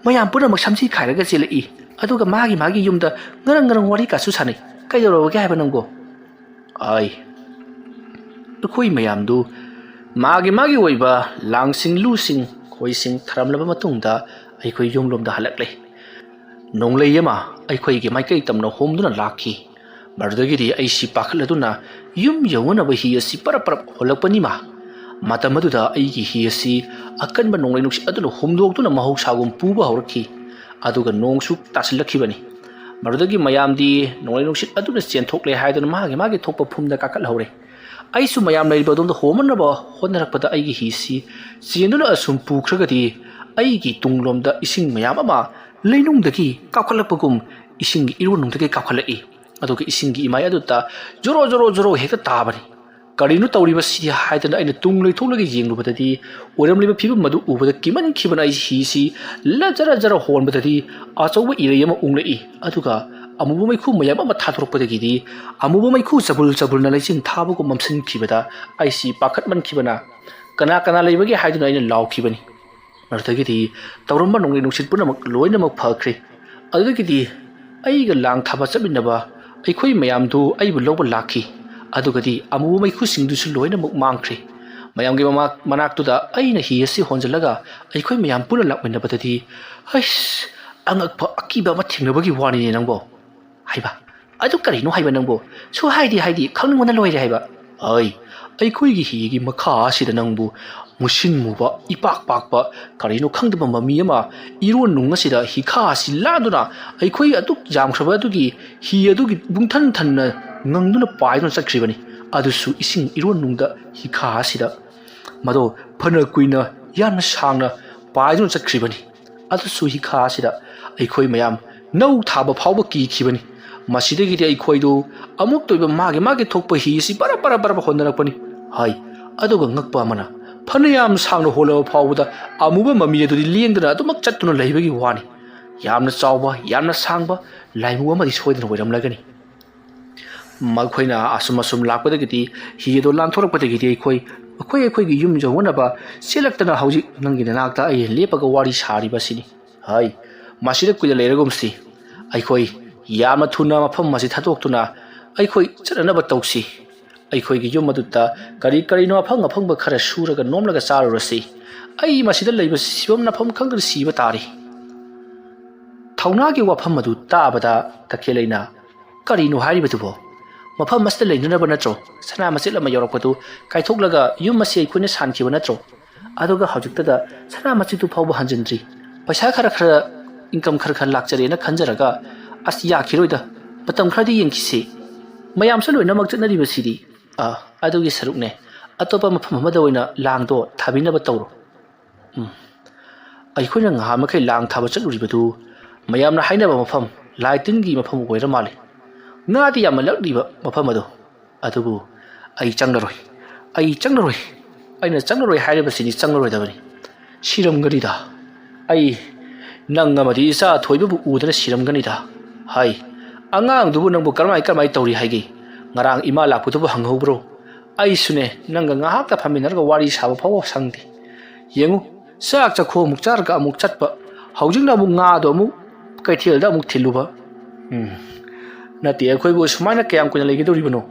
ꯃꯌꯥꯝ ꯄꯨꯝꯅꯃꯛ ꯁꯝꯖꯤ ꯈꯥꯏꯔꯒ ꯆꯦꯜꯂꯛꯏ꯫ ꯑꯗꯨꯒ ꯃꯥꯒꯤ ꯃꯥꯒꯤ ꯌꯨꯝꯗ ꯉꯔꯪ ꯉꯔꯪ ꯋꯥꯔꯤ ꯀꯥꯁꯨ ꯁꯥꯟꯅꯩ꯫ ꯀꯩꯗꯧꯔꯕꯒꯦ ꯍꯥꯏꯕ ꯅꯪꯕꯣ?" "ꯑꯩ, ꯑꯩꯈꯣꯏ ꯃꯌꯥꯝꯗꯨ ꯃꯥꯒꯤ ꯃꯥꯒꯤ ꯑꯣꯏꯕ ꯂꯥꯡꯁꯤꯡ, ꯂꯨꯁꯤꯡ, ꯈꯣꯏꯁꯤꯡ ꯊꯔꯝꯂꯕ ꯃꯇꯨꯡꯗ ꯑꯩꯈꯣꯏ ꯌꯨꯝꯂꯣꯝꯗ ꯍꯜꯂꯛꯂꯦ꯫ ꯅꯣꯡꯂꯩ ꯑꯃ ꯑꯩꯈꯣꯏꯒꯤ ꯃꯥꯏꯀꯩ ꯇꯝꯅ ꯍꯨꯝꯗꯨꯅ ꯂꯥꯛꯈꯤ꯫ ꯃꯗꯨꯗꯒꯤꯗꯤ ꯑꯩꯁꯤ ꯄꯥꯈꯠꯂꯗꯨꯅ ꯌꯨꯝ ꯌꯧꯅꯅꯕ ꯍꯤ ꯑꯁꯤ ꯄꯔꯞ ꯄꯔꯞ ꯍꯣꯜꯂꯛꯄꯅꯤꯃ꯫ ꯃꯇꯝ ꯑꯗꯨꯗ ꯑꯩꯒꯤ ꯍꯤ ꯑꯁꯤ ꯑꯀꯟꯕ ꯅꯣꯡꯂꯩ ꯅꯨꯡꯁꯤꯠ ꯑꯗꯨꯅ ꯍꯨꯝꯗꯣꯛꯇꯨꯅ ꯃꯍꯧꯁꯥꯒꯨꯝ ꯄꯨꯕ ꯍꯧꯔꯛꯈꯤ꯫ ꯑꯗꯨꯒ ꯅꯣꯡꯁꯨ ꯇꯥꯁꯤꯜꯂꯛꯈꯤꯕꯅꯤ꯫ ꯃꯗꯨꯗꯒꯤ ꯃꯌꯥꯝꯗꯤ ꯅꯣꯡꯂꯩ ꯅꯨꯡꯁꯤꯠ ꯑꯗꯨꯅ ꯆꯦꯟꯊꯣꯛꯂꯦ ꯍꯥꯏꯗꯨꯅ ꯃꯥꯒꯤ ꯃꯥꯒꯤ ꯊꯣꯛꯄ ꯐꯨꯝꯗ ꯀꯥꯈꯠꯍꯧꯔꯦ꯫ ꯑꯩꯁꯨ ꯃꯌꯥꯝ ꯂꯩꯔꯤꯕ ꯑꯗꯣꯝꯗ ꯍꯣꯝꯅꯅꯕ ꯍꯣꯠꯅꯔꯛꯄꯗ ꯑꯩꯒꯤ ꯍꯤꯁꯤ ꯆꯦꯟꯗꯨꯅ ꯑꯁꯨꯝ ꯄꯨꯈ꯭ꯔꯒꯗꯤ ꯑꯩꯒꯤ ꯇꯨꯡꯂꯣꯝꯗ ꯏꯁꯤꯡ ꯃꯌꯥꯝ ꯑꯃ ꯂꯩꯅꯨꯡꯗꯒꯤ ꯀꯥꯞꯈꯠꯂꯛꯄꯒꯨꯝ ꯏꯁꯤꯡꯒꯤ ꯏꯔꯣꯟꯅꯨꯡꯗꯒꯤ ꯀꯥꯞꯈꯠꯂꯛꯏ꯫ ꯑꯗꯨꯒ ꯏꯁꯤꯡꯒꯤ ꯏꯃꯥꯏ ꯑꯗꯨꯗ ꯖꯣꯔꯣ ꯖꯣꯔꯣ ꯖꯣꯔꯣ ꯍꯦꯛꯇ ꯇꯥꯕꯅꯤ꯫ "ꯀꯔꯤꯅꯣ ꯇꯧꯔꯤꯕꯁꯤ?" ꯍꯥꯏꯗꯅ ꯑꯩꯅ ꯇꯨꯡ ꯂꯩꯊꯣꯛꯂꯒ ꯌꯦꯡꯂꯨꯕꯗꯗꯤ ꯑꯣꯏꯔꯝꯂꯤꯕ ꯐꯤꯕꯝ ꯑꯗꯨ ꯎꯕꯗ ꯀꯤꯃꯟꯈꯤꯕꯅ ꯑꯩ ꯍꯤꯁꯤ ꯂ ꯖꯔ ꯖꯔ ꯍꯣꯟꯕꯗꯗꯤ ꯑꯆꯧꯕ ꯏꯔꯩ ꯑꯃ ꯎꯪꯂꯛꯏ꯫ ꯑꯗꯨꯒ ꯑꯃꯨꯕ ꯃꯩꯈꯨ ꯃꯌꯥꯝ ꯑꯃ ꯊꯥꯗꯣꯔꯛꯄꯗꯒꯤꯗꯤ ꯑꯃꯨꯕ ꯃꯩꯈꯨ ꯆꯕꯨꯜ ꯆꯕꯨꯜꯅ ꯂꯩꯆꯤꯜ ꯊꯥꯕꯒꯨꯝ ꯃꯝꯁꯤꯟꯈꯤꯕꯗ ꯑꯩꯁꯤ ꯄꯥꯈꯠꯃꯟꯈꯤꯕꯅ "ꯀꯅꯥ ꯀꯅꯥ ꯂꯩꯕꯒꯦ?" ꯍꯥꯏꯗꯨꯅ ꯑꯩꯅ ꯂꯥꯎꯈꯤꯕꯅꯤ꯫ ꯃꯗꯨꯗꯒꯤꯗꯤ ꯇꯧꯔꯝꯕ ꯅꯣꯡꯂꯩ ꯅꯨꯡꯁꯤꯠ ꯄꯨꯝꯅꯃꯛ ꯂꯣꯏꯅꯃꯛ ꯐꯈ꯭ꯔꯦ꯫ ꯑꯗꯨꯗꯒꯤꯗꯤ ꯑꯩꯒ ꯂꯥꯡ ꯊꯥꯕ ꯆꯠꯃꯤꯟꯅꯕ ꯑꯩꯈꯣꯏ ꯃꯌꯥꯝꯗꯨ ꯑꯩꯕꯨ ꯂꯧꯕ ꯂꯥꯛꯈꯤ꯫ ꯑꯗꯨꯒꯗꯤ ꯑꯃꯨꯕ ꯃꯩꯈꯨꯁꯤꯡꯗꯨꯁꯨ ꯂꯣꯏꯅꯃꯛ ꯃꯥꯡꯈ꯭ꯔꯦ꯫ ꯃꯌꯥꯝꯒꯤ ꯃꯃꯥ-, ꯃꯅꯥꯛꯇꯨꯗ ꯑꯩꯅ ꯍꯤ ꯑꯁꯤ ꯍꯣꯟꯖꯤꯜꯂꯒ ꯑꯩꯈꯣꯏ ꯃꯌꯥꯝ ꯄꯨꯟꯅ ꯂꯥꯛꯃꯤꯟꯅꯕꯗꯗꯤ, "ꯍꯩꯁ, ꯑꯉꯛꯄ ꯑꯀꯤꯕ ꯑꯃ ꯊꯦꯡꯅꯕꯒꯤ ꯋꯥꯅꯤꯅꯦ ꯅꯪꯕꯣ!" ꯍꯥꯏꯕ꯫ "ꯑꯗꯨ ꯀꯔꯤꯅꯣ ꯍꯥꯏꯕ ꯅꯪꯕꯨ? ꯁꯨ ꯍꯥꯏꯗꯤ ꯍꯥꯏꯗꯤ, ꯈꯪꯅꯤꯡꯕꯅ ꯂꯣꯏꯔꯦ ꯍꯥꯏꯕ꯫" "ꯑꯩ, ꯑꯩꯈꯣꯏꯒꯤ ꯍꯤꯒꯤ ꯃꯈꯥ ꯑꯁꯤꯗ ꯅꯪꯕꯨ ꯃꯨꯁꯤꯟ ꯃꯨꯕ, ꯏꯄꯥꯛ ꯄꯥꯛꯄ, ꯀꯔꯤꯅꯣ ꯈꯪꯗꯕ ꯃꯃꯤ ꯑꯃ ꯏꯔꯣꯟ ꯅꯨꯡ ꯑꯁꯤꯗ ꯍꯤꯈꯥ ꯑꯁꯤ ꯂꯥꯟꯗꯨꯅ ꯑꯩꯈꯣꯏ ꯑꯗꯨꯛ ꯌꯥꯝꯈ꯭ꯔꯕ ꯑꯗꯨꯒꯤ ꯍꯤ ꯑꯗꯨꯒꯤ ꯄꯨꯡꯊꯟ ꯊꯟꯅ ꯉꯪꯗꯨꯅ ꯄꯥꯏꯗꯨꯅ ꯆꯠꯈ꯭ꯔꯤꯕꯅꯤ꯫ ꯑꯗꯨꯁꯨ ꯏꯁꯤꯡ ꯏꯔꯣꯟ ꯅꯨꯡꯗ ꯍꯤꯈꯥ ꯑꯁꯤꯗ꯫ ꯃꯗꯣ ꯐꯅ ꯀꯨꯏꯅ ꯌꯥꯝꯅ ꯁꯥꯡꯅ ꯄꯥꯏꯗꯨꯅ ꯆꯠꯈ꯭ꯔꯤꯕꯅꯤ꯫ ꯑꯗꯨꯁꯨ ꯍꯤꯈꯥ ꯑꯁꯤꯗ ꯑꯩꯈꯣꯏ ꯃꯌꯥꯝ ꯅꯧ ꯊꯥꯕ ꯐꯥꯎꯕ ꯀꯤꯈꯤꯕꯅꯤ꯫ ꯃꯁꯤꯗꯒꯤꯗꯤ ꯑꯩꯈꯣꯏꯗꯨ ꯑꯃꯨꯛꯇ ꯑꯣꯏꯕ ꯃꯥꯒꯤ ꯃꯥꯒꯤ ꯊꯣꯛꯄ ꯍꯤ ꯑꯁꯤ ꯕꯔ ꯕꯔ ꯕꯔ ꯍꯣꯟꯅꯔꯛꯄꯅꯤ ꯍꯥꯏ꯫ ꯑꯗꯨꯒ ꯉꯛꯄ ꯑꯃꯅ, ꯐꯅꯌꯥꯝ ꯁꯥꯡꯅ ꯍꯣꯜꯂꯕ ꯐꯥꯎꯕꯗ ꯑꯃꯨꯕ ꯃꯃꯤ ꯑꯗꯨꯗꯤ ꯂꯦꯡꯗꯅ ꯑꯗꯨꯃꯛ ꯆꯠꯇꯨꯅ ꯂꯩꯕꯒꯤ ꯋꯥꯅꯤ꯫ ꯌꯥꯝꯅ ꯆꯥꯎꯕ, ꯌꯥꯝꯅ ꯁꯥꯡꯕ ꯂꯥꯏꯃꯨ ꯑꯃꯗꯤ ꯁꯣꯏꯗꯅ ꯑꯣꯏꯔꯝꯂꯒꯅꯤ꯫ ꯃꯈꯣꯏꯅ ꯑꯁꯨꯝ ꯑꯁꯨꯝ ꯂꯥꯛꯄꯗꯒꯤꯗꯤ ꯍꯤ ꯑꯗꯨ ꯂꯥꯟꯊꯣꯔꯛꯄꯗꯒꯤꯗꯤ ꯑꯩꯈꯣꯏ, ꯑꯩꯈꯣꯏ ꯑꯩꯈꯣꯏꯒꯤ ꯌꯨꯝ ꯌꯧꯅꯅꯕ ꯆꯦꯜꯂꯛꯇꯅ ꯍꯧꯖꯤꯛ ꯅꯪꯒꯤ ꯅꯅꯥꯛꯇ ꯑꯩ ꯂꯦꯞꯄꯒ ꯋꯥꯔꯤ ꯁꯥꯔꯤꯕꯁꯤꯅꯤ꯫ ꯍꯥꯏ, ꯃꯁꯤꯗ ꯀꯨꯏꯅ ꯂꯩꯔꯒꯨꯝꯁꯤ꯫ ꯑꯩꯈꯣꯏ ꯌꯥꯝꯅ ꯊꯨꯅ ꯃꯐꯝ ꯑꯁꯤ ꯊꯥꯗꯣꯛꯇꯨꯅ ꯑꯩꯈꯣꯏ ꯆꯠꯅꯅꯕ ꯇꯧꯁꯤ꯫ ꯑꯩꯈꯣꯏꯒꯤ ꯌꯨꯝ ꯑꯗꯨꯗ ꯀꯔꯤ ꯀꯔꯤꯅꯣ ꯑꯐꯪ ꯑꯐꯪꯕ ꯈꯔ ꯁꯨꯔꯒ ꯅꯣꯝꯂꯒ ꯆꯥꯔꯨꯔꯁꯤ꯫ ꯑꯩ ꯃꯁꯤꯗ ꯂꯩꯕꯁꯤ ꯁꯤꯐꯝ ꯅꯥꯐꯝ ꯈꯪꯗꯅ ꯁꯤꯕ ꯇꯥꯔꯤ꯫ ꯊꯧꯅꯥꯒꯤ ꯋꯥꯐꯝ ꯑꯗꯨ ꯇꯥꯕꯗ ꯇꯈꯦꯜꯂꯩꯅ, "ꯀꯔꯤꯅꯣ ꯍꯥꯏꯔꯤꯕꯗꯨꯕꯣ? ꯃꯐꯝ ꯑꯁꯤꯗ ꯂꯩꯅꯅꯕ ꯅꯠꯇ꯭ꯔꯣ ꯁꯅꯥ ꯃꯆꯦꯠ ꯑꯃ ꯌꯥꯎꯔꯛꯄꯗꯨ ꯀꯥꯏꯊꯣꯛꯂꯒ ꯌꯨꯝ ꯑꯁꯤ ꯑꯩꯈꯣꯏꯅ ꯁꯥꯟꯈꯤꯕ ꯅꯠꯇ꯭ꯔꯣ? ꯑꯗꯨꯒ ꯍꯧꯖꯤꯛꯇꯗ ꯁꯅꯥ ꯃꯆꯦꯠꯇꯨ ꯐꯥꯎꯕ ꯍꯟꯖꯤꯟꯗ꯭ꯔꯤ꯫ ꯄꯩꯁꯥ ꯈꯔ ꯈꯔ, ꯏꯟꯀꯝ ꯈꯔ ꯈꯔ ꯂꯥꯛꯆꯔꯦꯅ ꯈꯟꯖꯔꯒ, ꯑꯁ, ꯌꯥꯈꯤꯔꯣꯏꯗ, ꯃꯇꯝ ꯈꯔꯗꯤ ꯌꯦꯡꯈꯤꯁꯤ꯫ ꯃꯌꯥꯝꯁꯨ ꯂꯣꯏꯅꯃꯛ ꯆꯠꯅꯔꯤꯕꯁꯤꯗꯤ꯫" "ꯑꯥ, ꯑꯗꯨꯒꯤ ꯁꯔꯨꯛꯅꯦ꯫ ꯑꯇꯣꯞꯄ ꯃꯐꯝ ꯑꯃꯗ ꯑꯣꯏꯅ ꯂꯥꯡꯗꯣ ꯊꯥꯕꯤꯅꯕ ꯇꯧꯔꯣ꯫" ꯎꯝ꯫ ꯑꯩꯈꯣꯏꯅ ꯉꯍꯥꯟ ꯃꯈꯩ ꯂꯥꯡ ꯊꯥꯕ ꯆꯠꯂꯨꯔꯤꯕꯗꯨ ꯃꯌꯥꯝꯅ ꯍꯥꯏꯅꯕ ꯃꯐꯝ, ꯂꯥꯏ ꯇꯤꯟꯒꯤ ꯃꯐꯝ ꯑꯣꯏꯔ ꯃꯥꯜꯂꯤ꯫ ꯉꯥꯗꯤ ꯌꯥꯝꯅ ꯂꯛꯂꯤꯕ ꯃꯐꯝ ꯑꯗꯣ꯫ ꯑꯗꯨꯕꯨ ꯑꯩ ꯆꯪꯂꯔꯣꯏ꯫ ꯑꯩ ꯆꯪꯂꯔꯣꯏ꯫ ꯑꯩꯅ ꯆꯪꯂꯔꯣꯏ ꯍꯥꯏꯔꯤꯕꯁꯤꯗꯤ ꯆꯪꯂꯔꯣꯏꯗꯕꯅꯤ꯫ ꯁꯤꯔꯝꯒꯅꯤꯗ꯫ ꯑꯩ ꯅꯪ ꯑꯃꯗꯤ ꯏꯆꯥ ꯊꯣꯏꯕꯕꯨ ꯎꯗꯅ ꯁꯤꯔꯝꯒꯅꯤꯗ꯫ ꯍꯥꯏ꯫ "ꯑꯉꯥꯡꯗꯨꯕꯨ ꯅꯪꯕꯨ ꯀꯔꯝꯍꯥꯏ ꯀꯔꯝꯍꯥꯏ ꯇꯧꯔꯤ ꯍꯥꯏꯒꯦ? ꯉꯔꯥꯡ ꯏꯃꯥ ꯂꯥꯛꯄꯗꯨꯕꯨ ꯍꯪꯍꯧꯕ꯭ꯔꯣ? ꯑꯩꯁꯨꯅꯦ, ꯅꯪꯒ ꯉꯥꯏꯍꯥꯛꯇ ꯐꯝꯃꯤꯟꯅꯔꯒ ꯋꯥꯔꯤ ꯁꯥꯕ ꯐꯥꯎꯕ ꯁꯪꯗꯦ꯫ ꯌꯦꯡꯉꯨ, ꯆꯥꯛ ꯆꯥꯛꯈꯣꯝ ꯑꯃꯨꯛ ꯆꯥꯔꯒ ꯑꯃꯨꯛ ꯆꯠꯄ, ꯍꯧꯖꯤꯛꯅ ꯑꯃꯨꯛ ꯉꯥꯗꯣ ꯑꯃꯨꯛ ꯀꯩꯊꯦꯜꯗ ꯑꯃꯨꯛ ꯊꯤꯜꯂꯨꯕ꯫ ꯎꯝ, ꯅꯠꯇꯦ, ꯑꯩꯈꯣꯏꯕꯨ ꯁꯨꯃꯥꯏꯅ ꯀꯌꯥꯝ ꯀꯨꯏꯅ ꯂꯩꯒꯗꯧꯔꯤꯕꯅꯣ?"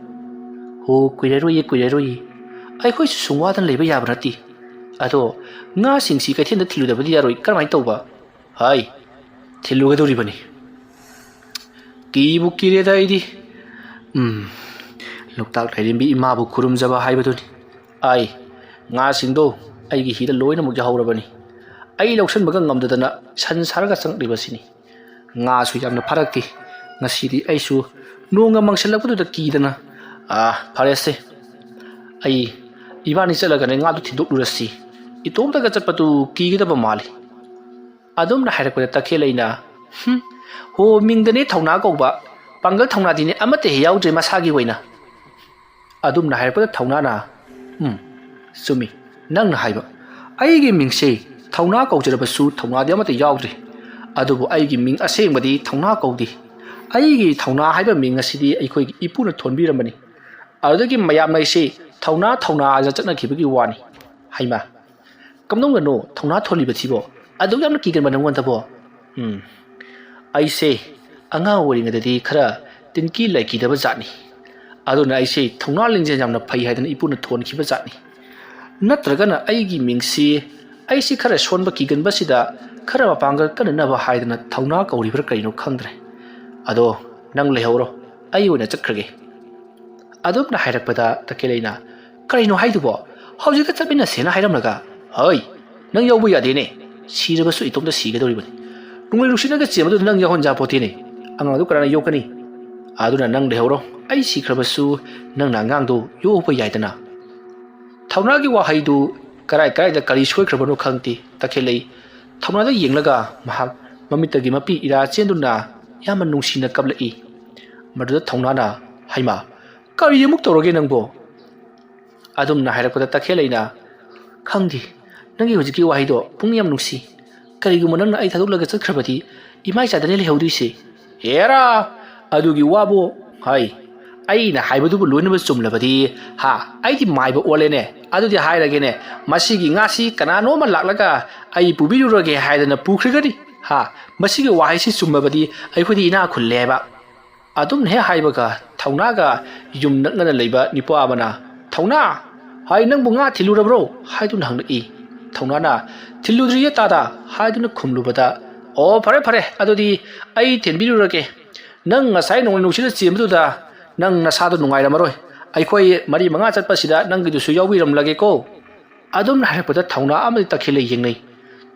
"ꯍꯣ, ꯀꯨꯏꯔꯔꯣꯏꯌꯦ, ꯀꯨꯏꯔꯔꯣꯏꯌꯦ꯫ ꯑꯩꯈꯣꯏꯁꯨ ꯁꯨꯝ ꯋꯥꯗꯅ ꯂꯩꯕ ꯌꯥꯕ ꯅꯠꯇꯦ꯫ ꯑꯗꯣ ꯉꯥꯁꯤꯡꯁꯤ ꯀꯩꯊꯦꯜꯗ ꯊꯤꯜꯂꯨꯗꯕꯗꯤ ꯌꯥꯔꯣꯏ, ꯀꯔꯝꯍꯥꯏꯅ ꯇꯧꯕ?" "ꯍꯥꯏ, ꯊꯤꯜꯂꯨꯒꯗꯧꯔꯤꯕꯅꯤ꯫ ꯀꯤꯕꯨ ꯀꯤꯔꯦꯗ ꯑꯩꯗꯤ꯫ ꯎꯝ, ꯂꯣꯛꯇꯥꯛ ꯂꯥꯏꯔꯦꯝꯕꯤ ꯏꯃꯥꯕꯨ ꯈꯨꯔꯨꯝꯖꯕ ꯍꯥꯏꯕꯗꯨꯅꯤ꯫ ꯑꯥꯏ, ꯉꯥꯁꯤꯡꯗꯣ ꯑꯩꯒꯤ ꯍꯤꯗ ꯂꯣꯏꯅꯃꯛ ꯌꯥꯍꯧꯔꯕꯅꯤ꯫ ꯑꯩ ꯂꯧꯁꯤꯟꯕꯒ ꯉꯝꯗꯗꯅ ꯁꯟ ꯁꯥꯔꯒ ꯆꯪꯂꯛꯂꯤꯕꯁꯤꯅꯤ꯫ ꯉꯥꯁꯨ ꯌꯥꯝꯅ ꯐꯥꯔꯛꯇꯦ꯫ ꯉꯁꯤꯗꯤ ꯑꯩꯁꯨ ꯅꯣꯡꯒ ꯃꯪꯁꯤꯜꯂꯛꯄꯗꯨꯗ ꯀꯤꯗꯅ, ꯑꯥ, ꯐꯔꯦꯁꯦ꯫ ꯑꯩ, ꯏꯕꯥꯅꯤ ꯆꯠꯂꯒꯅꯦ ꯉꯥꯗꯨ ꯊꯤꯟꯗꯣꯛꯂꯨꯔꯁꯤ꯫ ꯏꯇꯣꯝꯇꯒ ꯆꯠꯄꯗꯨ ꯀꯤꯒꯗꯕ ꯃꯥꯜꯂꯤ꯫" ꯑꯗꯨꯝꯅ ꯍꯥꯏꯔꯛꯄꯗ ꯇꯈꯦꯜꯂꯩꯅ, "ꯍꯨꯝ, ꯍꯣ, ꯃꯤꯡꯗꯅꯦ ꯊꯧꯅꯥ ꯀꯧꯕ, ꯄꯥꯡꯒꯜ ꯊꯧꯅꯥꯗꯤꯅꯦ ꯑꯃꯠꯇ ꯍꯦꯛ ꯌꯥꯎꯗ꯭ꯔꯦ ꯃꯁꯥꯒꯤ ꯑꯣꯏꯅ꯫" ꯑꯗꯨꯝꯅ ꯍꯥꯏꯔꯛꯄꯗ ꯊꯧꯅꯥꯅ, "ꯎꯝ, ꯆꯨꯝꯃꯤ, ꯅꯪꯅ ꯍꯥꯏꯕ꯫ ꯑꯩꯒꯤ ꯃꯤꯡꯁꯦ ꯊꯧꯅꯥ ꯀꯧꯖꯔꯕꯁꯨ ꯊꯧꯅꯥꯗꯤ ꯑꯃꯠꯇ ꯌꯥꯎꯗ꯭ꯔꯦ꯫ ꯑꯗꯨꯕꯨ ꯑꯩꯒꯤ ꯃꯤꯡ ꯑꯁꯦꯡꯕꯗꯤ ꯊꯧꯅꯥ ꯀꯧꯗꯦ꯫ ꯑꯩꯒꯤ ꯊꯧꯅꯥ ꯍꯥꯏꯕ ꯃꯤꯡ ꯑꯁꯤꯗꯤ ꯑꯩꯈꯣꯏꯒꯤ ꯏꯄꯨꯅ ꯊꯣꯟꯕꯤꯔꯝꯕꯅꯤ꯫ ꯑꯗꯨꯗꯒꯤ ꯃꯌꯥꯝꯅ ꯑꯩꯁꯦ ꯊꯧꯅꯥ ꯊꯧꯅꯥ ꯍꯥꯏꯅ ꯆꯠꯅꯈꯤꯕꯒꯤ ꯋꯥꯅꯤ꯫" "ꯍꯩꯃꯥ, ꯀꯝꯗꯧꯅꯅꯣ ꯊꯧꯅꯥ ꯊꯣꯜꯂꯤꯕꯁꯤꯕꯣ? ꯑꯗꯨꯛ ꯌꯥꯝꯅ ꯀꯤꯒꯟꯕ ꯅꯪꯉꯣꯟꯗꯕꯣ?" "ꯎꯝ, ꯑꯩꯁꯦ ꯑꯉꯥꯡ ꯑꯣꯏꯔꯤꯉꯩꯗꯗꯤ ꯈꯔ ꯇꯤꯟꯀꯤ ꯂꯥꯏꯀꯤꯗꯕ ꯖꯥꯠꯅꯤ꯫ ꯑꯗꯨꯅ ꯑꯩꯁꯦ ꯊꯧꯅꯥ ꯂꯤꯡꯖꯦꯜ ꯌꯥꯝꯅ ꯐꯩ ꯍꯥꯏꯗꯅ ꯏꯄꯨꯅ ꯊꯣꯟꯈꯤꯕ ꯖꯥꯠꯅꯤ꯫ ꯅꯠꯇ꯭ꯔꯒꯅ ꯑꯩꯒꯤ ꯃꯤꯡꯁꯤ, ꯑꯩꯁꯤ ꯈꯔ ꯁꯣꯟꯕ ꯀꯤꯒꯟꯕꯁꯤꯗ ꯈꯔ ꯃꯄꯥꯡꯒꯜ ꯀꯟꯅꯅꯕ ꯍꯥꯏꯗꯅ ꯊꯧꯅꯥ ꯀꯧꯔꯤꯕ꯭ꯔꯥ ꯀꯔꯤꯅꯣ ꯈꯪꯗ꯭ꯔꯦ꯫ ꯑꯗꯣ ꯅꯪ ꯂꯩꯍꯧꯔꯣ, ꯑꯩ ꯑꯣꯏꯅ ꯆꯠꯈ꯭ꯔꯒꯦ꯫" ꯑꯗꯨꯝꯅ ꯍꯥꯏꯔꯛꯄꯗ ꯇꯈꯦꯜꯂꯩꯅ, "ꯀꯔꯤꯅꯣ ꯍꯥꯏꯗꯨꯕꯣ? ꯍꯧꯖꯤꯛꯇ ꯆꯠꯃꯤꯟꯅꯁꯦꯅ ꯍꯥꯏꯔꯝꯂꯒ?" "ꯍꯣꯏ, ꯅꯪ ꯌꯥꯎꯕ ꯌꯥꯗꯦꯅꯦ꯫ ꯁꯤꯔꯕꯁꯨ ꯏꯇꯣꯝꯇ ꯁꯤꯒꯗꯧꯔꯤꯕꯅꯤ꯫ ꯅꯣꯡꯂꯩ ꯅꯨꯡꯁꯤꯠꯅꯒ ꯆꯦꯟꯕꯗꯨꯗ ꯅꯪ ꯌꯥꯎꯍꯟ ꯌꯥꯄꯣꯠꯇꯦꯅꯦ꯫ ꯑꯉꯥꯡꯗꯨ ꯀꯅꯥꯅ ꯌꯣꯛꯀꯅꯤ? ꯑꯗꯨꯅ ꯅꯪ ꯂꯩꯍꯧꯔꯣ꯫ ꯑꯩ ꯁꯤꯈ꯭ꯔꯕꯁꯨ ꯅꯪꯅ ꯑꯉꯥꯡꯗꯨ ꯌꯣꯛꯄ ꯌꯥꯏꯗꯅ꯫" ꯊꯧꯅꯥꯒꯤ ꯋꯥꯍꯩꯗꯨ ꯀꯔꯥꯏ ꯀꯔꯥꯏꯗ ꯀꯔꯤ ꯁꯣꯏꯈ꯭ꯔꯕꯅꯣ ꯈꯪꯗꯦ꯫ ꯇꯈꯦꯜꯂꯩ ꯊꯧꯅꯥꯗ ꯌꯦꯡꯂꯒ ꯃꯍꯥꯛ ꯃꯃꯤꯠꯇꯒꯤ ꯃꯄꯤ ꯏꯔꯥ ꯆꯦꯟꯗꯨꯅ ꯌꯥꯝꯅ ꯅꯨꯡꯁꯤꯅ ꯀꯞꯂꯛꯏ꯫ ꯃꯗꯨꯗ ꯊꯧꯅꯥꯅ, "ꯍꯩꯃꯥ, ꯀꯔꯤ ꯑꯃꯨꯛ ꯇꯧꯔꯒꯦ ꯅꯪꯕꯣ?" ꯑꯗꯨꯝꯅ ꯍꯥꯏꯔꯛꯄꯗ ꯇꯈꯦꯜꯂꯩꯅ, "ꯈꯪꯗꯦ, ꯅꯪꯒꯤ ꯍꯧꯖꯤꯛꯀꯤ ꯋꯥꯍꯩꯗꯣ ꯄꯨꯛꯅꯤꯡ ꯌꯥꯝ ꯅꯨꯡꯁꯤ꯫ ꯀꯔꯤꯒꯨꯝꯕ ꯅꯪꯅ ꯑꯩ ꯊꯥꯗꯣꯛꯂꯒ ꯆꯠꯈ꯭ꯔꯕꯗꯤ ꯏꯃꯥ ꯏꯆꯥꯗꯅꯦ ꯂꯩꯍꯧꯗꯣꯏꯁꯦ꯫" "ꯍꯦꯔꯥ, ꯑꯗꯨꯒꯤ ꯋꯥꯕꯨ? ꯍꯥꯏ, ꯑꯩꯅ ꯍꯥꯏꯕꯗꯨꯕꯨ ꯂꯣꯏꯅꯃꯛ ꯆꯨꯝꯂꯕꯗꯤ, ꯍꯥ, ꯑꯩꯗꯤ ꯃꯥꯏꯕ ꯑꯣꯜꯂꯦꯅꯦ꯫ ꯑꯗꯨꯗꯤ ꯍꯥꯏꯔꯒꯦꯅꯦ, ꯃꯁꯤꯒꯤ ꯉꯥꯁꯤ ꯀꯅꯥꯅꯣꯝꯃ ꯂꯥꯛꯂꯒ ꯑꯩ ꯄꯨꯕꯤꯔꯨꯔꯒꯦ ꯍꯥꯏꯗꯅ ꯄꯨꯈ꯭ꯔꯒꯅꯤ꯫ ꯍꯥ, ꯃꯁꯤꯒꯤ ꯋꯥꯍꯩꯁꯤ ꯆꯨꯝꯃꯕꯗꯤ ꯑꯩꯈꯣꯏꯗꯤ ꯏꯅꯥꯛ ꯈꯨꯜꯂꯦꯕ꯫ ꯑꯗꯨꯝ ꯍꯦꯛ ꯍꯥꯏꯕꯒ ꯊꯧꯅꯥꯒ ꯌꯨꯝ ꯅꯛꯅꯅ ꯂꯩꯕ ꯅꯤꯄꯥ ꯑꯃꯅ, "ꯊꯧꯅꯥ, ꯍꯥꯏ, ꯅꯪꯕꯨ ꯉꯥ ꯊꯤꯜꯂꯨꯔꯕ꯭ꯔꯣ?" ꯍꯥꯏꯗꯨꯅ ꯍꯪꯂꯛꯏ꯫ ꯊꯧꯅꯥꯅ, "ꯊꯤꯜꯂꯨꯗ꯭ꯔꯤꯌꯦ ꯇꯥꯗ" ꯍꯥꯏꯗꯨꯅ ꯈꯨꯝꯂꯨꯕꯗ, "ꯑꯣ, ꯐꯔꯦ ꯐꯔꯦ, ꯑꯗꯨꯗꯤ ꯑꯩ ꯊꯤꯟꯕꯤꯔꯨꯔꯒꯦ꯫ ꯅꯪ ꯉꯁꯥꯏ ꯅꯣꯡꯂꯩ ꯅꯨꯡꯁꯤꯠꯅ ꯆꯦꯟꯕꯗꯨꯗ ꯅꯪ ꯅꯁꯥꯗꯣ ꯅꯨꯡꯉꯥꯏꯔꯝꯃꯔꯣꯏ꯫ ꯑꯩꯈꯣꯏ ꯃꯔꯤ ꯃꯉꯥ ꯆꯠꯄꯁꯤꯗ ꯅꯪꯒꯤꯗꯨꯁꯨ ꯌꯥꯎꯕꯤꯔꯝꯂꯒꯦꯀꯣ"꯫ ꯑꯗꯨꯝꯅ ꯍꯥꯏꯔꯛꯄꯗ ꯊꯧꯅꯥ ꯑꯃꯗꯤ ꯇꯈꯦꯜꯂꯩ ꯌꯦꯡꯅꯩ꯫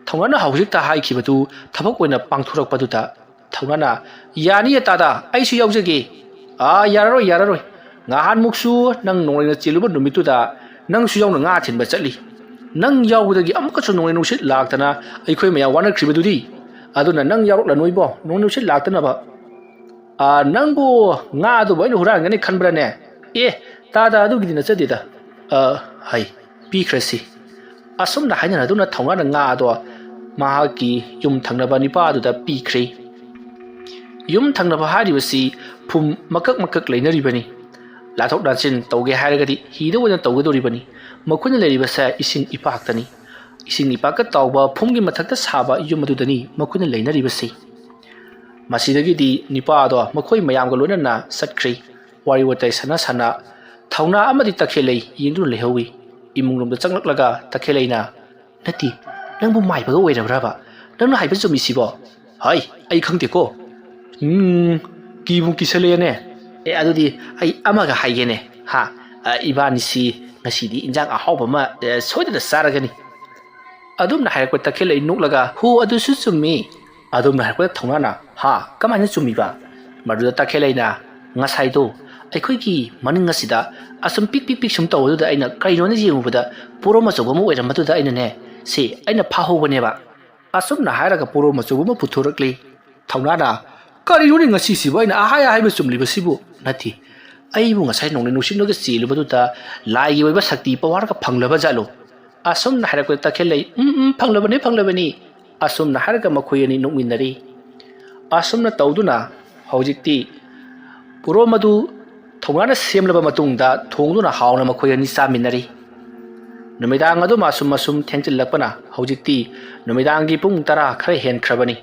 ꯊꯧꯅꯥꯅ ꯍꯧꯖꯤꯛꯇ ꯍꯥꯏꯈꯤꯕꯗꯨ ꯊꯕꯛ ꯑꯣꯏꯅ ꯄꯥꯡꯊꯣꯔꯛꯄꯗꯨꯗ ꯊꯧꯅꯥꯅ, "ꯌꯥꯅꯤꯌꯦ ꯇꯥꯗ, ꯑꯩꯁꯨ ꯌꯥꯎꯖꯒꯦ"꯫ "ꯑꯥ, ꯌꯥꯔꯔꯣꯏ, ꯌꯥꯔꯔꯣꯏ꯫ ꯉꯍꯥꯟꯃꯨꯛꯁꯨ ꯅꯪ ꯅꯣꯡꯂꯩꯅ ꯆꯦꯜꯂꯨꯕ ꯅꯨꯃꯤꯠꯇꯨꯗ ꯅꯪꯁꯨ ꯌꯥꯎꯅ ꯉꯥ ꯊꯤꯟꯕ ꯆꯠꯂꯤ꯫ ꯅꯪ ꯌꯥꯎꯕꯗꯒꯤ ꯑꯃꯨꯛꯀꯁꯨ ꯅꯣꯡꯂꯩ ꯅꯨꯡꯁꯤꯠ ꯂꯥꯛꯇꯅ ꯑꯩꯈꯣꯏ ꯃꯌꯥꯝ ꯋꯥꯅꯈ꯭ꯔꯤꯕꯗꯨꯗꯤ꯫ ꯑꯗꯨꯅ ꯅꯪ ꯌꯥꯎꯔꯛꯂꯅꯨ ꯏꯕꯣ, ꯅꯣꯡꯂꯩ ꯅꯨꯡꯁꯤꯠ ꯂꯥꯛꯇꯅꯕ꯫ ꯑꯥ, ꯅꯪꯕꯨ ꯉꯥ ꯑꯗꯨꯕꯨ ꯑꯩꯅ ꯍꯨꯔꯥꯟꯒꯅꯤ ꯈꯟꯕ꯭ꯔꯥꯅꯦ? ꯑꯦ, ꯇꯥꯗ, ꯑꯗꯨꯒꯤꯗꯤ ꯅꯠꯆꯗꯦꯗ꯫ ꯑ, ꯍꯩ, ꯄꯤꯈ꯭ꯔꯁꯤ"꯫ ꯑꯁꯨꯝꯅ ꯍꯥꯏꯅꯔꯗꯨꯅ ꯊꯧꯅꯥꯅ ꯉꯥ ꯑꯗꯣ ꯃꯍꯥꯛꯀꯤ ꯌꯨꯝ ꯊꯪꯅꯕ ꯅꯤꯄꯥ ꯑꯗꯨꯗ ꯄꯤꯈ꯭ꯔꯦ꯫ ꯌꯨꯝ ꯊꯪꯅꯕ ꯍꯥꯏꯔꯤꯕꯁꯤ ꯐꯨꯝ ꯃꯀꯛ ꯃꯀꯛ ꯂꯩꯅꯔꯤꯕꯅꯤ꯫ ꯂꯥꯊꯣꯛ ꯂꯥꯟꯁꯤꯟ ꯇꯧꯒꯦ ꯍꯥꯏꯔꯒꯗꯤ ꯍꯤꯗ ꯑꯣꯏꯅ ꯇꯧꯒꯗꯧꯔꯤꯕꯅꯤ꯫ ꯃꯈꯣꯏꯅ ꯂꯩꯔꯤꯕꯁꯦ ꯏꯁꯤꯡ ꯏꯄꯥꯛꯇꯅꯤ꯫ ꯏꯁꯤꯡ ꯏꯄꯥꯛꯀ ꯇꯥꯎꯕ ꯐꯨꯝꯒꯤ ꯃꯊꯛꯇ ꯁꯥꯕ ꯌꯨꯝ ꯑꯗꯨꯗꯅꯤ ꯃꯈꯣꯏꯅ ꯂꯩꯅꯔꯤꯕꯁꯤ꯫ ꯃꯁꯤꯗꯒꯤꯗꯤ ꯅꯤꯄꯥ ꯑꯗꯣ ꯃꯈꯣꯏ ꯃꯌꯥꯝꯒ ꯂꯣꯏꯅꯅ ꯆꯠꯈ꯭ꯔꯦ꯫ ꯋꯥꯔꯤ ꯋꯥꯇꯥꯏ ꯁꯥꯟꯅ ꯁꯥꯟꯅ ꯊꯧꯅꯥ ꯑꯃꯗꯤ ꯇꯈꯦꯜꯂꯩ ꯌꯦꯡꯗꯨꯅ ꯂꯩꯍꯧꯏ꯫ ꯏꯃꯨꯡꯂꯣꯝꯗ ꯆꯪꯂꯛꯂꯒ ꯇꯈꯦꯜꯂꯩꯅ, "ꯅꯠꯇꯦ, ꯅꯪꯕꯨ ꯃꯥꯏꯕꯒ ꯑꯣꯏꯔꯕ꯭ꯔꯕ? ꯅꯪꯅ ꯍꯥꯏꯕ ꯆꯨꯝꯃꯤꯁꯤꯕꯣ?" "ꯍꯥꯏ, ꯑꯩ ꯈꯪꯗꯦꯀꯣ"꯫ "ꯎꯝ, ꯀꯤꯕꯨ ꯀꯤꯁꯜꯂꯛꯑꯦꯅꯦ꯫ ꯑꯦ, ꯑꯗꯨꯗꯤ ꯑꯩ ꯑꯃꯒ ꯍꯥꯏꯒꯦꯅꯦ, ꯍꯥ? ꯑ, ꯏꯕꯥꯅꯤꯁꯤ ꯉꯁꯤꯗꯤ ꯏꯟꯖꯥꯡ ꯑꯍꯥꯎꯕ ꯑꯃ, ꯑ, ꯁꯣꯏꯗꯅ ꯆꯥꯔꯒꯅꯤ"꯫ ꯑꯗꯨꯝꯅ ꯍꯥꯏꯔꯛꯄ ꯇꯈꯦꯜꯂꯩ ꯅꯣꯛꯂꯒ, "ꯍꯣ, ꯑꯗꯨꯁꯨ ꯆꯨꯝꯃꯤ"꯫ ꯑꯗꯨꯝꯅ ꯍꯥꯏꯔꯛꯄꯗ ꯊꯧꯅꯥꯅ, "ꯍꯥ, ꯀꯃꯥꯏꯅ ꯆꯨꯝꯃꯤꯕ?" ꯃꯗꯨꯗ ꯇꯈꯦꯜꯂꯩꯅ, "ꯉꯁꯥꯏꯗꯣ ꯑꯩꯈꯣꯏꯒꯤ ꯃꯅꯤꯡ ꯑꯁꯤꯗ ꯑꯁꯨꯝ ꯄꯤꯛ ꯄꯤꯛ ꯄꯤꯛ ꯁꯨꯝ ꯇꯧꯕꯗꯨꯗ ꯑꯩꯅ ꯀꯩꯅꯣꯅ ꯌꯦꯡꯉꯨꯕꯗ ꯄꯣꯔꯣꯝ ꯑꯆꯧꯕ ꯑꯃ ꯑꯣꯏꯔꯝꯕꯗꯨꯗ ꯑꯩꯅꯅꯦ, ꯁꯤ ꯑꯩꯅ ꯐꯥꯍꯧꯕꯅꯦꯕ"꯫ ꯑꯁꯨꯝꯅ ꯍꯥꯏꯔꯒ ꯄꯣꯔꯣꯝ ꯑꯆꯧꯕ ꯑꯃ ꯄꯨꯊꯣꯔꯛꯂꯤ꯫ ꯊꯧꯅꯥꯅ, "ꯀꯔꯤꯅꯣꯅꯦ ꯉꯁꯤꯁꯤꯕꯨ ꯑꯩꯅ ꯑꯍꯥꯏ ꯑꯍꯥꯏꯕ ꯆꯨꯝꯂꯤꯕꯁꯤꯕꯨ? ꯅꯠꯇꯦ, ꯑꯩꯕꯨ ꯉꯁꯥꯏ ꯅꯣꯡꯂꯩ ꯅꯨꯡꯁꯤꯠꯅꯒ ꯆꯦꯜꯂꯨꯕꯗꯨꯗ ꯂꯥꯏꯒꯤ ꯑꯣꯏꯕ ꯁꯛꯇꯤ ꯄꯋꯥꯔꯒ ꯐꯪꯂꯕ ꯖꯥꯠꯂꯣ?" ꯑꯁꯨꯝꯅ ꯍꯥꯏꯔꯛꯄꯗ ꯇꯈꯦꯜꯂꯩ, "ꯎꯝ, ꯎꯝ, ꯐꯪꯂꯕꯅꯤ, ꯐꯪꯂꯕꯅꯤ"꯫ ꯑꯁꯨꯝꯅ ꯍꯥꯏꯔꯒ ꯃꯈꯣꯏ ꯑꯅꯤ ꯅꯣꯛꯃꯤꯟꯅꯔꯤ꯫ ꯑꯁꯨꯝꯅ ꯇꯧꯗꯨꯅ ꯍꯧꯖꯤꯛꯇꯤ ꯎꯔꯣꯝ ꯑꯗꯨ ꯊꯧꯅꯥꯅ ꯁꯦꯝꯂꯕ ꯃꯇꯨꯡꯗ ꯊꯣꯡꯗꯨꯅ ꯍꯥꯎꯅ ꯃꯈꯣꯏ ꯑꯅꯤ ꯆꯥꯃꯤꯟꯅꯔꯤ꯫ ꯅꯨꯃꯤꯗꯥꯡ ꯑꯗꯨꯝ ꯑꯁꯨꯝ ꯑꯁꯨꯝ ꯊꯦꯡꯖꯤꯜꯂꯛꯄꯅ ꯍꯧꯖꯤꯛꯇꯤ ꯅꯨꯃꯤꯗꯥꯡꯒꯤ ꯄꯨꯡ ꯇꯔꯥ ꯈꯔ ꯍꯦꯟꯈ꯭ꯔꯕꯅꯤ꯫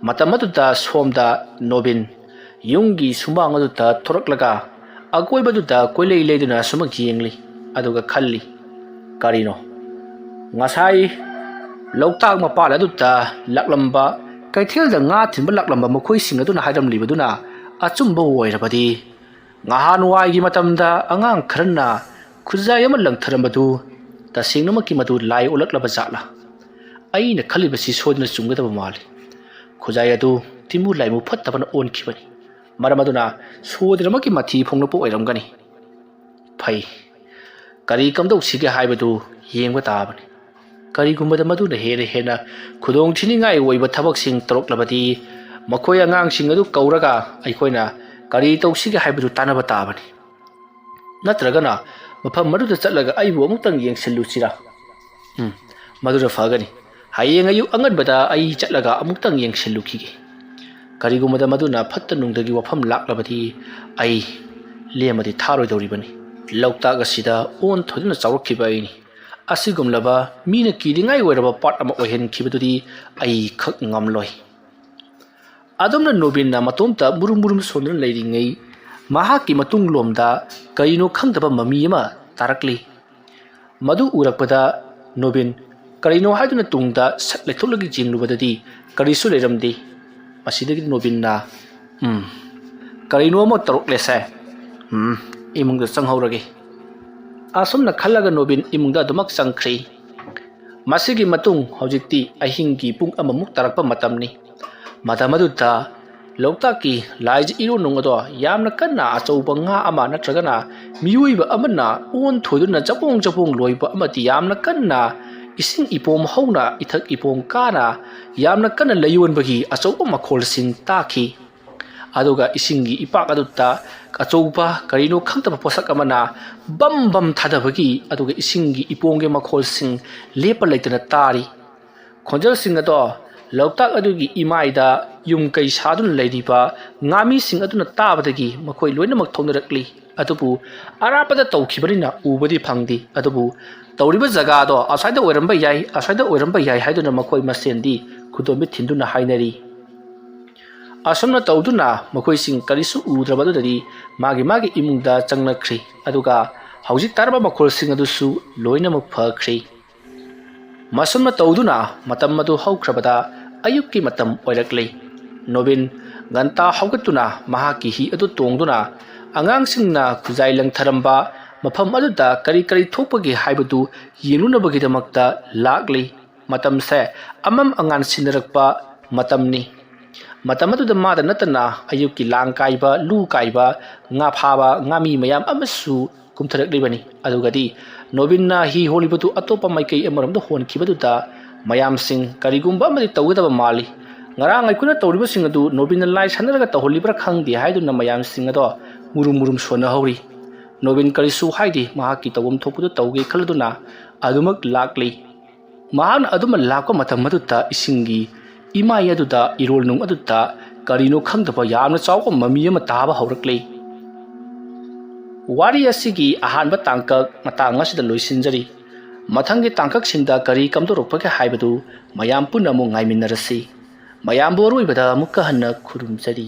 ꯃꯇꯝ ꯑꯗꯨꯗ ꯁꯣꯝꯗ ꯅꯣꯕꯤꯟ ꯌꯨꯝꯒꯤ ꯁꯨꯃꯥꯡ ꯑꯗꯨꯗ ꯊꯣꯔꯛꯂꯒ ꯑꯀꯣꯏꯕꯗꯨꯗ ꯀꯣꯏꯂꯩ ꯂꯩꯗꯨꯅ ꯑꯁꯨꯃꯛ ꯌꯦꯡꯂꯤ꯫ ꯑꯗꯨꯒ ꯈꯜꯂꯤ, "ꯀꯔꯤꯅꯣ? ꯉꯁꯥꯏ ꯂꯣꯛꯇꯥꯛ ꯃꯄꯥꯟ ꯑꯗꯨꯗ ꯂꯥꯛꯂꯝꯕ, ꯀꯩꯊꯦꯜꯗ ꯉꯥ ꯊꯤꯟꯕ ꯂꯥꯛꯂꯝꯕ ꯃꯈꯣꯏꯁꯤꯡ ꯑꯗꯨꯅ ꯍꯥꯏꯔꯝꯂꯤꯕꯗꯨꯅ ꯑꯆꯨꯝꯕ ꯑꯣꯏꯔꯕꯗꯤ, ꯅꯍꯥꯟꯋꯥꯏꯒꯤ ꯃꯇꯝꯗ ꯑꯉꯥꯡ ꯈꯔꯅ ꯈꯨꯖꯥꯏ ꯑꯃ ꯂꯪꯊꯔꯝꯕꯗꯨ ꯇꯁꯦꯡꯅꯃꯛꯀꯤ ꯃꯗꯨ ꯂꯥꯏ ꯑꯣꯜꯂꯛꯂꯕ ꯖꯥꯠꯂꯥ? ꯑꯩꯅ ꯈꯜꯂꯤꯕꯁꯤ ꯁꯣꯏꯗꯅ ꯆꯨꯝꯒꯗꯕ ꯃꯥꯜꯂꯤ꯫ ꯈꯨꯖꯥꯏ ꯑꯗꯨ ꯇꯤꯟꯃꯨ ꯂꯥꯏꯃꯨ ꯐꯠꯇꯕꯅ ꯑꯣꯟꯈꯤꯕꯅꯤ꯫ ꯃꯔꯝ ꯑꯗꯨꯅ ꯁꯣꯏꯗꯅꯃꯛꯀꯤ ꯃꯊꯤ ꯐꯣꯡꯂꯛꯄ ꯑꯣꯏꯔꯝꯒꯅꯤ꯫ ꯐꯩ, ꯀꯔꯤ ꯀꯝꯗꯧꯁꯤꯒꯦ ꯍꯥꯏꯕꯗꯨ ꯌꯦꯡꯕ ꯇꯥꯕꯅꯤ꯫ ꯀꯔꯤꯒꯨꯝꯕꯗ ꯃꯗꯨꯅ ꯍꯦꯟꯅ ꯍꯦꯟꯅ ꯈꯨꯗꯣꯡ ꯊꯤꯅꯤꯡꯉꯥꯏ ꯑꯣꯏꯕ ꯊꯕꯛꯁꯤꯡ ꯇꯧꯔꯛꯂꯕꯗꯤ, ꯃꯈꯣꯏ ꯑꯉꯥꯡꯁꯤꯡ ꯑꯗꯨ ꯀꯧꯔꯒ ꯑꯩꯈꯣꯏꯅ ꯀꯔꯤ ꯇꯧꯁꯤꯒꯦ ꯍꯥꯏꯕꯗꯨ ꯇꯥꯟꯅꯕ ꯇꯥꯕꯅꯤ꯫ ꯅꯠꯇ꯭ꯔꯒꯅ ꯃꯐꯝ ꯑꯗꯨꯗ ꯆꯠꯂꯒ ꯑꯩꯕꯨ ꯑꯃꯨꯛꯇꯪ ꯌꯦꯡꯁꯤꯜꯂꯨꯁꯤꯔꯥ? ꯎꯝ, ꯃꯗꯨꯅ ꯐꯒꯅꯤ꯫ ꯍꯌꯦꯡ ꯑꯌꯨꯛ ꯑꯉꯟꯕꯗ ꯑꯩ ꯆꯠꯂꯒ ꯑꯃꯨꯛꯇꯪ ꯌꯦꯡꯁꯤꯜꯂꯨꯈꯤꯒꯦ꯫ ꯀꯔꯤꯒꯨꯝꯕꯗ ꯃꯗꯨꯅ ꯐꯠꯇ ꯅꯨꯡꯗꯒꯤ ꯋꯥꯐꯝ ꯂꯥꯛꯂꯕꯗꯤ, ꯑꯩ ꯂꯦꯝꯃꯗꯤ ꯊꯥꯔꯣꯏꯗꯧꯔꯤꯕꯅꯤ꯫ ꯂꯣꯛꯇꯥꯛ ꯑꯁꯤꯗ ꯑꯣꯟꯊꯣꯏꯗꯨꯅ ꯆꯥꯎꯔꯛꯈꯤꯕ ꯑꯩꯅꯤ꯫ ꯑꯁꯤꯒꯨꯝꯂꯕ ꯃꯤꯅ ꯀꯤꯅꯤꯡꯉꯥꯏ ꯑꯣꯏꯔꯕ ꯄꯥꯠ ꯑꯃ ꯑꯣꯏꯍꯟꯈꯤꯕꯗꯨꯗꯤ ꯑꯩ ꯈꯛ ꯉꯝꯂꯣꯏ꯫ ꯑꯗꯨꯝꯅ ꯅꯣꯕꯤꯟꯅ ꯃꯇꯣꯝꯇ ꯃꯨꯔꯨꯝ ꯃꯨꯔꯨꯝ ꯁꯣꯟꯗꯨꯅ ꯂꯩꯔꯤꯉꯩ, ꯃꯍꯥꯛꯀꯤ ꯃꯇꯨꯡꯂꯣꯝꯗ ꯀꯔꯤꯅꯣ ꯈꯪꯗꯕ ꯃꯃꯤ ꯑꯃ ꯇꯥꯔꯛꯂꯤ꯫ ꯃꯗꯨ ꯎꯔꯛꯄꯗ ꯅꯣꯕꯤꯟ ꯀꯔꯤꯅꯣ ꯍꯥꯏꯗꯨꯅ ꯇꯨꯡꯗ ꯁꯠ ꯂꯩꯊꯣꯛꯂꯒ ꯌꯦꯡꯂꯨꯕꯗꯗꯤ ꯀꯔꯤꯁꯨ ꯂꯩꯔꯝꯗꯦ꯫ ꯃꯁꯤꯗꯒꯤ ꯅꯣꯕꯤꯟꯅ, "ꯎꯝ, ꯀꯔꯤꯅꯣ ꯑꯃ ꯇꯧꯔꯛꯂꯦꯁꯦ꯫ ꯎꯝ, ꯏꯃꯨꯡꯗ ꯆꯪꯍꯧꯔꯒꯦ"꯫ ꯑꯁꯨꯝꯅ ꯈꯜꯂꯒ ꯅꯣꯕꯤꯟ ꯏꯃꯨꯡꯗ ꯑꯗꯨꯃꯛ ꯆꯪꯈ꯭ꯔꯤ꯫ ꯃꯁꯤꯒꯤ ꯃꯇꯨꯡ ꯍꯧꯖꯤꯛꯇꯤ ꯑꯍꯤꯡꯒꯤ ꯄꯨꯡ ꯑꯃꯃꯨꯛ ꯇꯥꯔꯛꯄ ꯃꯇꯝꯅꯤ꯫ ꯃꯇꯝ ꯑꯗꯨꯗ ꯂꯣꯛꯇꯥꯛꯀꯤ ꯂꯥꯏꯁꯦ ꯏꯔꯣꯟꯅꯨꯡ ꯑꯗꯣ ꯌꯥꯝꯅ ꯀꯟꯅ ꯑꯆꯧꯕ ꯉꯥ ꯑꯃ ꯅꯠꯇ꯭ꯔꯒꯅ ꯃꯤꯑꯣꯏꯕ ꯑꯃꯅ ꯑꯣꯟ ꯊꯣꯏꯗꯨꯅ ꯆꯄꯣꯡ ꯆꯄꯣꯡ ꯂꯣꯏꯕ ꯑꯃꯗꯤ ꯌꯥꯝꯅ ꯀꯟꯅ ꯏꯁꯤꯡ ꯏꯄꯣꯝ ꯍꯧꯅ ꯏꯊꯛ ꯏꯄꯣꯝ ꯀꯥꯅ ꯌꯥꯝꯅ ꯀꯟꯅ ꯂꯩꯌꯣꯟꯕꯒꯤ ꯑꯆꯧꯕ ꯃꯈꯣꯜꯁꯤꯡ ꯇꯥꯈꯤ꯫ ꯑꯗꯨꯒ ꯏꯁꯤꯡꯒꯤ ꯏꯄꯥꯛ ꯑꯗꯨꯗ ꯑꯆꯧꯕ ꯀꯔꯤꯅꯣ ꯈꯪꯗꯕ ꯄꯣꯠꯁꯛ ꯑꯃꯅ ꯕꯝ ꯕꯝ ꯊꯥꯗꯕꯒꯤ, ꯑꯗꯨꯒ ꯏꯁꯤꯡꯒꯤ ꯏꯄꯣꯝꯒꯤ ꯃꯈꯣꯜꯁꯤꯡ ꯂꯦꯞꯄ ꯂꯩꯇꯅ ꯇꯥꯔꯤ꯫ ꯈꯣꯟꯖꯦꯜꯁꯤꯡ ꯑꯗꯣ ꯂꯣꯛꯇꯥꯛ ꯑꯗꯨꯒꯤ ꯏꯃꯥꯏꯗ ꯌꯨꯝ ꯀꯩ ꯁꯥꯗꯨꯅ ꯂꯩꯔꯤꯕ ꯉꯥꯃꯤꯁꯤꯡ ꯑꯗꯨꯅ ꯇꯥꯕꯗꯒꯤ ꯃꯈꯣꯏ ꯂꯣꯏꯅꯃꯛ ꯊꯣꯛꯅꯔꯛꯂꯤ꯫ ꯑꯗꯨꯕꯨ ꯑꯔꯥꯞꯄꯗ ꯇꯧꯈꯤꯕꯅꯤꯅ ꯎꯕꯗꯤ ꯐꯪꯗꯦ꯫ ꯑꯗꯨꯕꯨ ꯇꯧꯔꯤꯕ ꯖꯒꯥꯗꯣ ꯑꯁ꯭ꯋꯥꯏꯗ ꯑꯣꯏꯔꯝꯕ ꯌꯥꯏ, ꯑꯁ꯭ꯋꯥꯏꯗ ꯑꯣꯏꯔꯝꯕ ꯌꯥꯏ ꯍꯥꯏꯗꯨꯅ ꯃꯈꯣꯏ ꯃꯁꯦꯟꯗꯤ ꯈꯨꯗꯣꯝꯕꯤ ꯊꯤꯟꯗꯨꯅ ꯍꯥꯏꯅꯔꯤ꯫ ꯑꯁꯨꯝꯅ ꯇꯧꯗꯨꯅ ꯃꯈꯣꯏꯁꯤꯡ ꯀꯔꯤꯁꯨ ꯎꯗ꯭ꯔꯕꯗꯨꯗꯗꯤ ꯃꯥꯒꯤ ꯃꯥꯒꯤ ꯏꯃꯨꯡꯗ ꯆꯪꯅꯈ꯭ꯔꯤ꯫ ꯑꯗꯨꯒ ꯍꯧꯖꯤꯛ ꯇꯥꯔꯕ ꯃꯈꯣꯜꯁꯤꯡ ꯑꯗꯨꯁꯨ ꯂꯣꯏꯅꯃꯛ ꯐꯈ꯭ꯔꯤ꯫ ꯃꯁꯨꯝꯅ ꯇꯧꯗꯨꯅ ꯃꯇꯝ ꯑꯗꯨ ꯍꯧꯈ꯭ꯔꯕꯗ ꯑꯌꯨꯛꯀꯤ ꯃꯇꯝ ꯑꯣꯏꯔꯛꯂꯤ꯫ ꯅꯣꯕꯤꯟ ꯉꯟꯇꯥ ꯍꯧꯒꯠꯇꯨꯅ ꯃꯍꯥꯛꯀꯤ ꯍꯤ ꯑꯗꯨ ꯇꯣꯡꯗꯨꯅ ꯑꯉꯥꯡꯁꯤꯡꯅ ꯈꯨꯖꯥꯏ ꯂꯪꯊꯔꯝꯕ ꯃꯐꯝ ꯑꯗꯨꯗ ꯀꯔꯤ ꯀꯔꯤ ꯊꯣꯛꯄꯒꯦ ꯍꯥꯏꯕꯗꯨ ꯌꯦꯡꯂꯨꯅꯕꯒꯤꯗꯃꯛꯇ ꯂꯥꯛꯂꯤ꯫ ꯃꯇꯝꯁꯦ ꯑꯃꯝ ꯑꯉꯥꯟ ꯁꯤꯟꯅꯔꯛꯄ ꯃꯇꯝꯅꯤ꯫ ꯃꯇꯝ ꯑꯗꯨꯗ ꯃꯥꯗ ꯅꯠꯇꯅ ꯑꯌꯨꯛꯀꯤ ꯂꯥꯡ ꯀꯥꯏꯕ, ꯂꯨ ꯀꯥꯏꯕ, ꯉꯥ ꯐꯥꯕ ꯉꯥꯃꯤ ꯃꯌꯥꯝ ꯑꯃꯁꯨ ꯀꯨꯝꯊꯔꯛꯂꯤꯕꯅꯤ꯫ ꯑꯗꯨꯒꯗꯤ ꯅꯣꯕꯤꯟꯅ ꯍꯤ ꯍꯣꯜꯂꯤꯕꯗꯨ ꯑꯇꯣꯞꯄ ꯃꯥꯏꯀꯩ ꯑꯃꯔꯣꯝꯗ ꯍꯣꯟꯈꯤꯕꯗꯨꯗ ꯃꯌꯥꯝꯁꯤꯡ ꯀꯔꯤꯒꯨꯝꯕ ꯑꯃꯗꯤ ꯇꯧꯒꯗꯕ ꯃꯥꯜꯂꯤ꯫ ꯉꯔꯥꯡ ꯑꯩꯈꯣꯏꯅ ꯇꯧꯔꯤꯕꯁꯤꯡ ꯑꯗꯨ ꯅꯣꯕꯤꯟꯅ ꯂꯥꯏ ꯁꯥꯟꯅꯔꯒ ꯇꯧꯍꯜꯂꯤꯕ꯭ꯔꯥ ꯈꯪꯗꯦ ꯍꯥꯏꯗꯨꯅ ꯃꯌꯥꯝꯁꯤꯡ ꯑꯗꯣ ꯃꯨꯔꯨꯝ ꯃꯨꯔꯨꯝ ꯁꯣꯟꯅꯍꯧꯔꯤ꯫ ꯅꯣꯕꯤꯟ ꯀꯔꯤꯁꯨ ꯍꯥꯏꯗꯦ꯫ ꯃꯍꯥꯛꯀꯤ ꯇꯧꯐꯝ ꯊꯣꯛꯄꯗꯨ ꯇꯧꯒꯦ ꯈꯜꯂꯗꯨꯅ ꯑꯗꯨꯃꯛ ꯂꯥꯛꯂꯤ꯫ ꯃꯍꯥꯛꯅ ꯑꯗꯨꯃꯛ ꯂꯥꯛꯄ ꯃꯇꯝ ꯑꯗꯨꯗ ꯏꯁꯤꯡꯒꯤ ꯏꯃꯥꯏ ꯑꯗꯨꯗ ꯏꯔꯣꯜ ꯅꯨꯡ ꯑꯗꯨꯗ ꯀꯔꯤꯅꯣ ꯈꯪꯗꯕ ꯌꯥꯝꯅ ꯆꯥꯎꯕ ꯃꯃꯤ ꯑꯃ ꯇꯥꯕ ꯍꯧꯔꯛꯂꯤ꯫ ꯋꯥꯔꯤ ꯑꯁꯤꯒꯤ ꯑꯍꯥꯟꯕ ꯇꯥꯡꯀꯛ ꯃꯇꯥꯡ ꯑꯁꯤꯗ ꯂꯣꯏꯁꯤꯟꯖꯔꯤ꯫ ꯃꯊꯪꯒꯤ ꯇꯥꯡꯀꯛꯁꯤꯡꯗ ꯀꯔꯤ ꯀꯝꯗꯧꯔꯛꯄꯒꯦ ꯍꯥꯏꯕꯗꯨ ꯃꯌꯥꯝ ꯄꯨꯟꯅ ꯑꯃꯨꯛ ꯉꯥꯏꯃꯤꯟꯅꯔꯁꯤ꯫ ꯃꯌꯥꯝꯕꯨ ꯑꯔꯣꯏꯕꯗ ꯑꯃꯨꯛꯀ ꯍꯟꯅ ꯈꯨꯔꯨꯝꯖꯔꯤ꯫